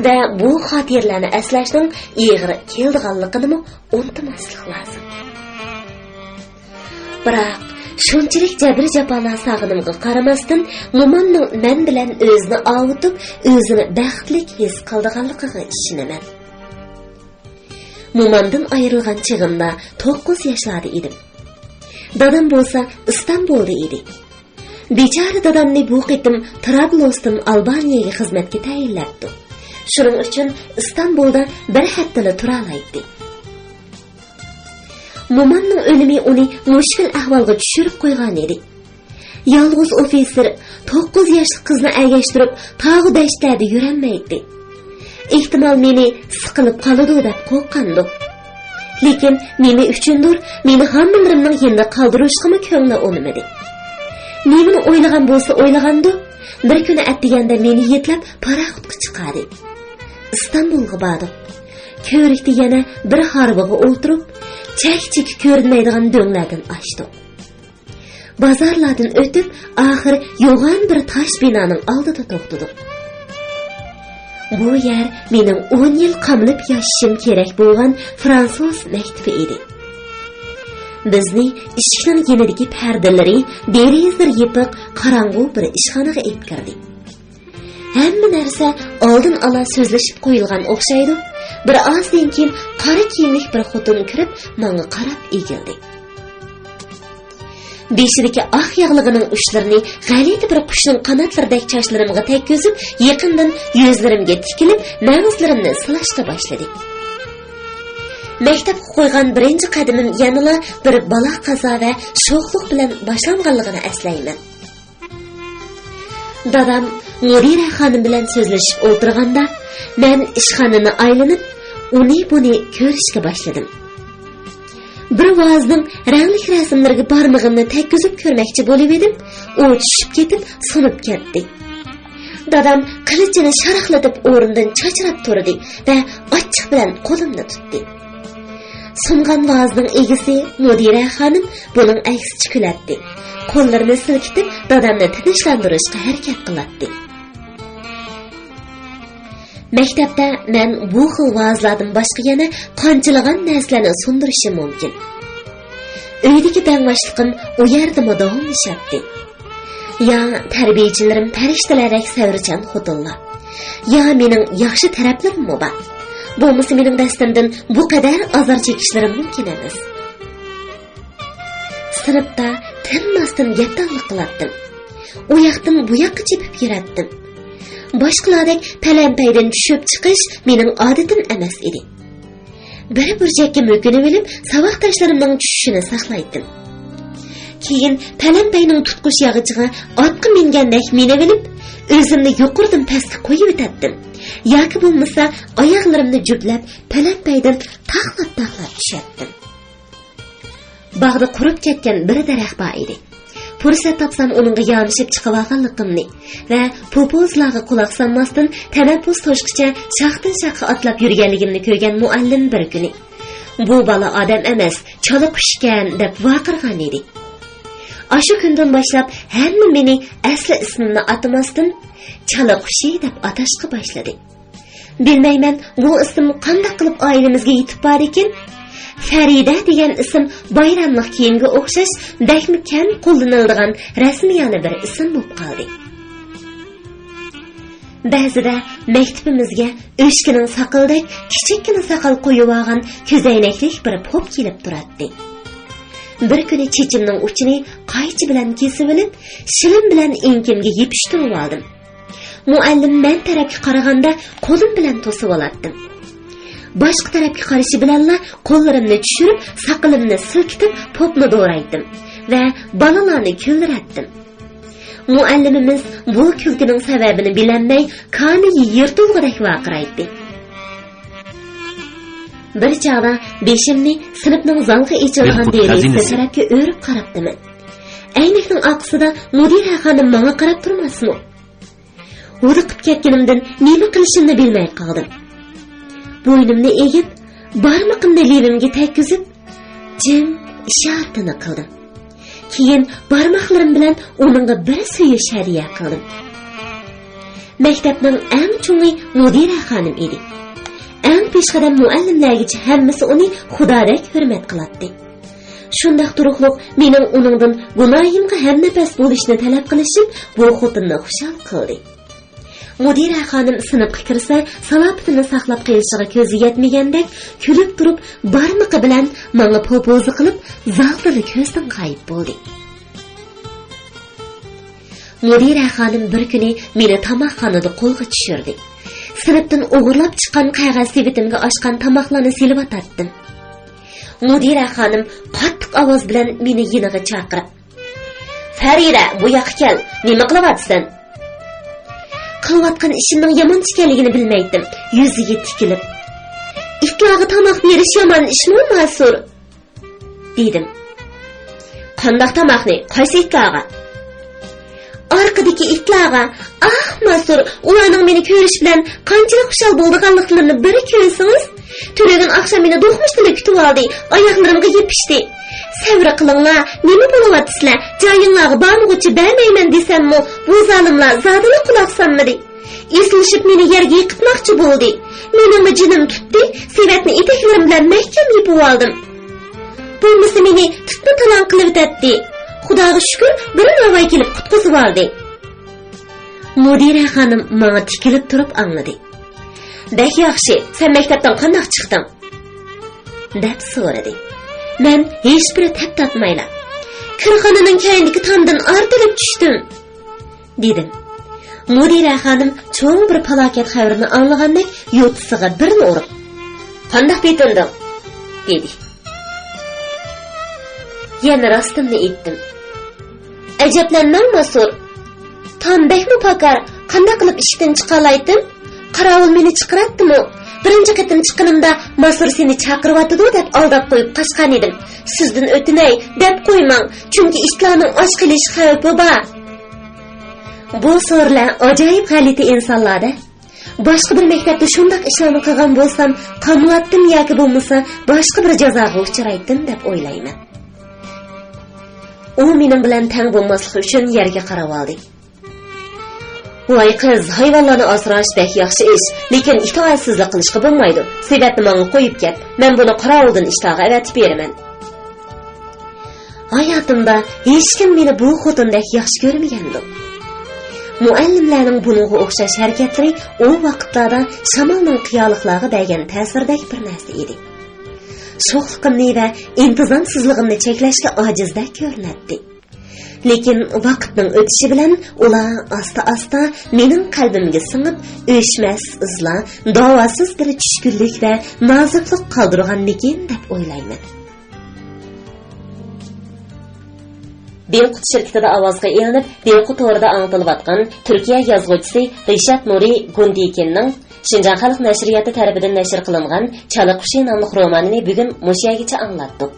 ۋە بۇ خاتىرىلەرنى ئەسلەشنىڭ ئېغىر كېلىدىغانلىقىنىمۇ ئۇنتۇماسلىق لازىم. بىراق، شۇنچىلىك جەبرى-جاپالار ساغىنىمغا قارىماستىن، مومامنىڭ مەن بىلەن ئۆزىنى ئاۋۇتۇپ، ئۆزىنى بەختلىك ھېس قىلىدىغانلىقىغا ئىشىنىمەن. مومامدىن ئايرىلغان چېغىمدا توققۇز ياشلاردا ئىدىم. دادام بولسا ئىستانبۇلدا ئىدى. بىچارە دادامنى بۇ قېتىم ترابلوستىن ئالبانىيەگە خىزمەتكە تەيىنلەپتۇ. شۇنىڭ ئۈچۈن ئىستانبۇلدا بىر ھەپتىلا تۇرالايتتى. مومامنىڭ ئۆلۈمى ئۇنى مۈشكۈل ئەھۋالغا چۈشۈرۈپ قويغانىدى. يالغۇز ئوفىتسېر توققۇز ياشلىق قىزنى ئەگەشتۈرۈپ، تاغۇ دەشتلەردە يۈرەلمەيتتى. ئېھتىمال، مېنى سىقىلىپ قالىدۇ دەپ قورققاندۇ. لېكىن نېمە ئۈچۈندۇر، مېنى ھامىلىرىمنىڭ يېنىدا قالدۇرۇشقىمۇ كۆڭلى ئۇنىمىدى. نېمىنى ئويلىغان بولسا ئويلىغاندۇ، بىر كۈنى ئەتىگەندە مېنى يېتىلەپ پاراخوتقا چىقاردى. ئىستانبۇلغا باردۇق. كۆۋرۈكتە يەنە بىر ھارۋىغا ئولتۇرۇپ، چەك-چېكى كۆرۈنمەيدىغان دۆڭلەردىن ئاشتۇق. بازارلاردىن ئۆتۈپ، ئاخىر يوغان بىر تاش بىنانىڭ ئالدىدا توختىدۇق. بۇ يەر مېنىڭ ئون يىل قامىلىپ ياشىشىم كېرەك بولغان فرانسۇز مەكتىپى ئىدى. بىزنى ئىشىكنىڭ يېنىدىكى پەردىلىرى، دېرىزىلىرى يېپىق، قاراڭغۇ بىر ئىشخانىغا ئېلىپ كىردى. ھەممە نەرسە ئالدىن ئالا سۆزلىشىپ قويۇلغان ئوخشايدۇ. بىر ئازدىن كېيىن قارا كىيىملىك بىر خوتۇن كىرىپ، ماڭا قاراپ ئېگىلدى. بېشىدىكى ئاق ياغلىقىنىڭ ئۇچلىرىنى غەلىتە بىر قۇشنىڭ قاناتلىرىدەك چاچلىرىمغا تەگكۈزۈپ، يېقىندىن يۈزلىرىمگە تىكىلىپ، مەڭزىلىرىمنى سىلاشقا باشلىدى. مەكتەپكە قويغان بىرىنچى قەدىمىم يەنىلا بىر بالا-قازا ۋە شوخلۇق بىلەن باشلانغانلىقىنى ئەسلەيمەن. دادام مۇدىرە خانىم بىلەن سۆزلىشىپ ئولتۇرغاندا، مەن ئىشخانىنى ئايلىنىپ، ئۇنى-بۇنى كۆرۈشكە باشلىدىم. بىر ۋازىنىڭ رەڭلىك رەسىملىرىگە بارمىقىمنى تەگكۈزۈپ كۆرمەكچى بولۇۋىدىم، ئۇ چۈشۈپ كېتىپ، سۇنۇپ كەتتى. دادام قىلىچىنى شاراقلىتىپ ئورنىدىن چاچراپ تۇردى ۋە ئاچچىق بىلەن قولۇمنى تۇتتى. سۇنغان ۋازىنىڭ ئىگىسى مۇدىرە خانىم بۇنىڭ ئەكسىچە كۈلەتتى. قوللىرىنى سىلكىتىپ، دادامنى تىنچلاندۇرۇشقا ھەرىكەت قىلاتتى. مەكتەپتە مەن بۇ خىل ۋازىلاردىن باشقا يەنە قانچىلىغان نەرسىلەرنى سۇندۇرۇشۇم مۇمكىن. ئۆيدىكى دەڭباشلىقىم ئۇ يەردىمۇ داۋاملىشاتتى. يا تەربىيەچىلىرىم پەرىشتىلەردەك سەۋرچان خوتۇنلار. يا مېنىڭ ياخشى تەرەپلىرىممۇ بار. بولمىسا مېنىڭ دەستەمدىن بۇ قەدەر ئازار چېكىشلىرىم مۇمكىن ئەمەس. سىنىپتا تىنماستىن گەپدانلىق قىلاتتىم. ئۇ ياقتىن بۇ ياققا چېپىپ يۈرەتتىم. باشقىلاردەك پەلەمپەيدىن چۈشۈپ چىقىش مېنىڭ ئادىتىم ئەمەس ئىدى. بىر بۇرجەككە مۆكۈنۈۋېلىپ، ساۋاقداشلىرىمنىڭ چۈشۈشىنى ساقلايتتىم. كېيىن پەلەمپەينىڭ تۇتقۇچ ياغىچىغا ئاتقا مىنگەندەك مىنىۋېلىپ، ئۆزۈمنى يۇقىرىدىن پەسكە قويۇۋېتەتتىم. ياكى بولمىسا ئاياغلىرىمنى جۈپلەپ، پەلەمپەيدىن تاقلاپ-تاقلاپ چۈشەتتىم. باغدا قۇرۇپ كەتكەن بىر دەرەخ بار ئىدى. پۇرسەت تاپسام ئۇنىڭغا يامىشىپ چىقىۋالغانلىقىمنى ۋە پوپوزلارغا قۇلاق سالماستىن، تەنەپپۇس توشقىچە شاختىن-شاخقا ئاتلاپ يۈرگەنلىكىمنى كۆرگەن مۇئەللىم بىر كۈنى، «بۇ بالا ئادەم ئەمەس، چالا قۇش ئىكەن» دەپ ۋارقىرىغان ئىدى. ئاشۇ كۈندىن باشلاپ ھەممە مېنى ئەسلى ئىسمىمنى ئاتىماستىن، «چالا قۇشى» دەپ ئاتاشقا باشلىدى. بىلمەيمەن، بۇ ئىسىم قانداق قىلىپ ئائىلىمىزگە يېتىپ بارىدىكىن؟ فەرىدە دېگەن ئىسىم بايراملىق كىيىمگە ئوخشاش بەكمۇ كەم قوللىنىلىدىغان رەسمىيانە بىر ئىسىم بولۇپ قالدى. بەزىدە مەكتىپىمىزگە ئۆچكىنىڭ ساقىلىدەك كىچىككىنە ساقال قويۇۋالغان كۆزەينەكلىك بىر پوپ كېلىپ تۇراتتى. بىر كۈنى چېچىمنىڭ ئۇچىنى قايچا بىلەن كېسىۋېلىپ، شىلىم بىلەن ئېڭىكىمگە يېپىشتۇرۇۋالدىم. مۇئەللىم مەن تەرەپكە قارىغاندا قولۇم بىلەن توسۇۋالاتتىم. باشقا تەرەپكە قارىشى بىلەنلا قوللىرىمنى چۈشۈرۈپ، ساقىلىمنى سىلكىتىپ، پوپنى دورايتتىم ۋە بالىلارنى كۈلدۈرەتتىم. مۇئەللىمىمىز بۇ كۈلكىنىڭ سەۋەبىنى بىلەلمەي، كانىيى يىرتىلغۇدەك ۋارقىرايتتى. بىر چاغدا بېشىمنى سىنىپنىڭ زالغا ئېچىلغان دېرىزىسى تەرەپكە ئۆرۈپ قاراپتىمەن. ئەينەكنىڭ ئارقىسىدا مۇدىرە خانىم ماڭا قاراپ تۇرماسمۇ؟ ھودۇقۇپ كەتكىنىمدىن نېمە قىلىشىمنى بىلمەي قالدىم. بوينۇمنى ئېگىپ، بارمىقىمنى لېۋىمگە تەگكۈزۈپ، جىم ئىشارىتىنى قىلدىم. كېيىن بارماقلىرىم بىلەن ئۇنىڭغا بىر سۆيۈش ھەدىيە قىلدىم. مەكتەپنىڭ ئەڭ چوڭى مۇدىرە خانىم ئىدى. ئەڭ پېشقەدەم مۇئەللىملەرگىچە ھەممىسى ئۇنى خۇدادەك ھۆرمەت قىلاتتى. شۇنداق تۇرۇقلۇق مېنىڭ ئۇنىڭدىن گۇناھىمغا ھەمنەپەس بولۇشنى تەلەپ قىلىشىم بۇ خوتۇننى خۇشال قىلدى. مۇدىرە خانىم سىنىپقا كىرسە، سالاپىتىنى ساقلاپ قېلىشىغا كۆزى يەتمىگەندەك، كۈلۈپ تۇرۇپ، بارمىقى بىلەن ماڭا پوپوزا قىلىپ، زالدىلا كۆزدىن غايىب بولدى. مۇدىرە خانىم بىر كۈنى مېنى تاماقخانىدا قولغا چۈشۈردى. سىنىپتىن ئوغرىلاپ چىققان قەغەز سېۋىتىمگە ئاشقان تاماقلارنى سېلىۋاتاتتىم. مۇدىرە خانىم قاتتىق ئاۋاز بىلەن مېنى يېنىغا چاقىرىپ، «فەرىدە، بۇ ياققا كەل، نېمە قىلىۋاتىسەن؟» قىلىۋاتقان ئىشىمنىڭ يامان ئىكەنلىكىنى بىلمەيتتىم. يۈزىگە تىكىلىپ، «ئىتلارغا تاماق بېرىش يامان ئىشمۇ، ماسۇر؟» دېدىم. «قانداق تاماقنى؟ قايسى ئىتلارغا؟» «ئارقىدىكى ئىتلارغا.» «ئاھ، ماسۇر، ئۇلارنىڭ مېنى كۆرۈش بىلەن قانچىلىك خۇشال بولىدىغانلىقلىرىنى بىر كۆرسىڭىز. تۈنۈگۈن ئاخشام مېنى دوقمۇشتىلا كۈتۈۋالدى، ئاياغلىرىمغا يېپىشتى. سەۋر قىلىڭلار، نېمە بولۇۋاتىسىلەر؟ جايىڭلارغا بارمىغۇچە بەرمەيمەن دېسەممۇ، بۇ زالىملار زادىلا قۇلاق سالمىدى. ئېسىلىشىپ مېنى يەرگە يىقىتماقچى بولدى. مېنىڭمۇ جېنىم تۇتتى، سېۋەتنى ئېتەكلىرىم بىلەن مەھكەم يېپىۋالدىم. بولمىسا مېنى تۇتما تالاڭ قىلىۋېتەتتى. خۇداغا شۈكۈر، بىر ناۋاي كېلىپ قۇتقۇزۇۋالدى.» مۇدىرە خانىم ماڭا تىكىلىپ تۇرۇپ ئاڭلىدى. «بەك ياخشى، سەن مەكتەپتىن قانداق چىقتىڭ؟» دەپ سورىدى. مەن ھېچبىر تەپ تارتمايلا، «كىرخانىنىڭ كەينىدىكى تامدىن ئارتىلىپ چۈشتۈم» دېدىم. مۇدىرە خانىم چوڭ بىر پالاكەت خەۋىرىنى ئاڭلىغاندەك يوتىسىغا بىرنى ئۇرۇپ، «قانداق پېتىندىڭ؟» دېدى. يەنە راستىمنى ئېيتتىم. «ئەجەبلەنمەڭ، ماسۇر. تام بەكمۇ پاكار، قانداق قىلىپ ئىشىكتىن چىقالايتتىم؟ قاراۋۇل مېنى چىقىراتتىمۇ؟ بىرىنچى قېتىم چىققىنىمدا، ماسۇر سېنى چاقىرىۋاتىدۇ دەپ ئالداپ قويۇپ قاچقانىدىم. سىزدىن ئۆتۈنەي، دەپ قويماڭ، چۈنكى ئىتلارنىڭ ئاچ قېلىش خەۋپى بار.» بۇ سورىلەر ئاجايىپ غەلىتە ئىنسانلار-دە. باشقا بىر مەكتەپتە شۇنداق ئىشلارنى قىلغان بولسام، قامىلاتتىم ياكى بولمىسا باشقا بىر جازاغا ئۇچرايتتىم دەپ ئويلايمەن. ئۇ مېنىڭ بىلەن تەڭ بولماسلىقى ئۈچۈن يەرگە قاراۋالدى. ۋاي قىز، ھايۋانلارنى ئاسراش بەك ياخشى ئىش، لېكىن ئىتائەتسىزلىك قىلىشقا بولمايدۇ. سېۋەتنى ماڭا قويۇپ كەت، مەن بۇنى قاراۋۇلدىن ئىشتاغا ئەۋەتىپ بېرىمەن. ھاياتىمدا ھېچكىم مېنى بۇ خوتۇندەك ياخشى كۆرمىگەندۇ. مۇئەللىملەرنىڭ بۇنىڭغا ئوخشاش ھەرىكەتلىرى ئۇ ۋاقىتلاردا شامالنىڭ قىيالىقلارغا بەرگەن تەسىرىدەك بىر نەرسە ئىدى. شوخلۇقۇمنى ۋە ئىنتىزامسىزلىقىمنى چەكلەشكە ئاجىزدەك كۆرۈنەتتى. لېكىن ۋاقىتنىڭ ئۆتۈشى بىلەن ئۇلار ئاستا-ئاستا مېنىڭ قەلبىمگە سىڭىپ، ئۆچمەس ئىزلار، داۋاسىز بىر چۈشكۈنلۈك ۋە نازۇكلۇق قالدۇرغاندىكىن دەپ ئويلايمەن. دىلقۇت شىركىتىدە ئاۋازغا ئېلىنىپ، دىلقۇت تورىدا ئاڭلىتىلىۋاتقان تۈركىيە يازغۇچىسى رىشات نۇرى گۇندىكىننىڭ شىنجاڭ خەلق نەشرىياتى تەرىپىدىن نەشر قىلىنغان چالا قۇشى ناملىق رومانىنى بۈگۈن مۇشۇ يەرگىچە ئاڭلاتتۇق.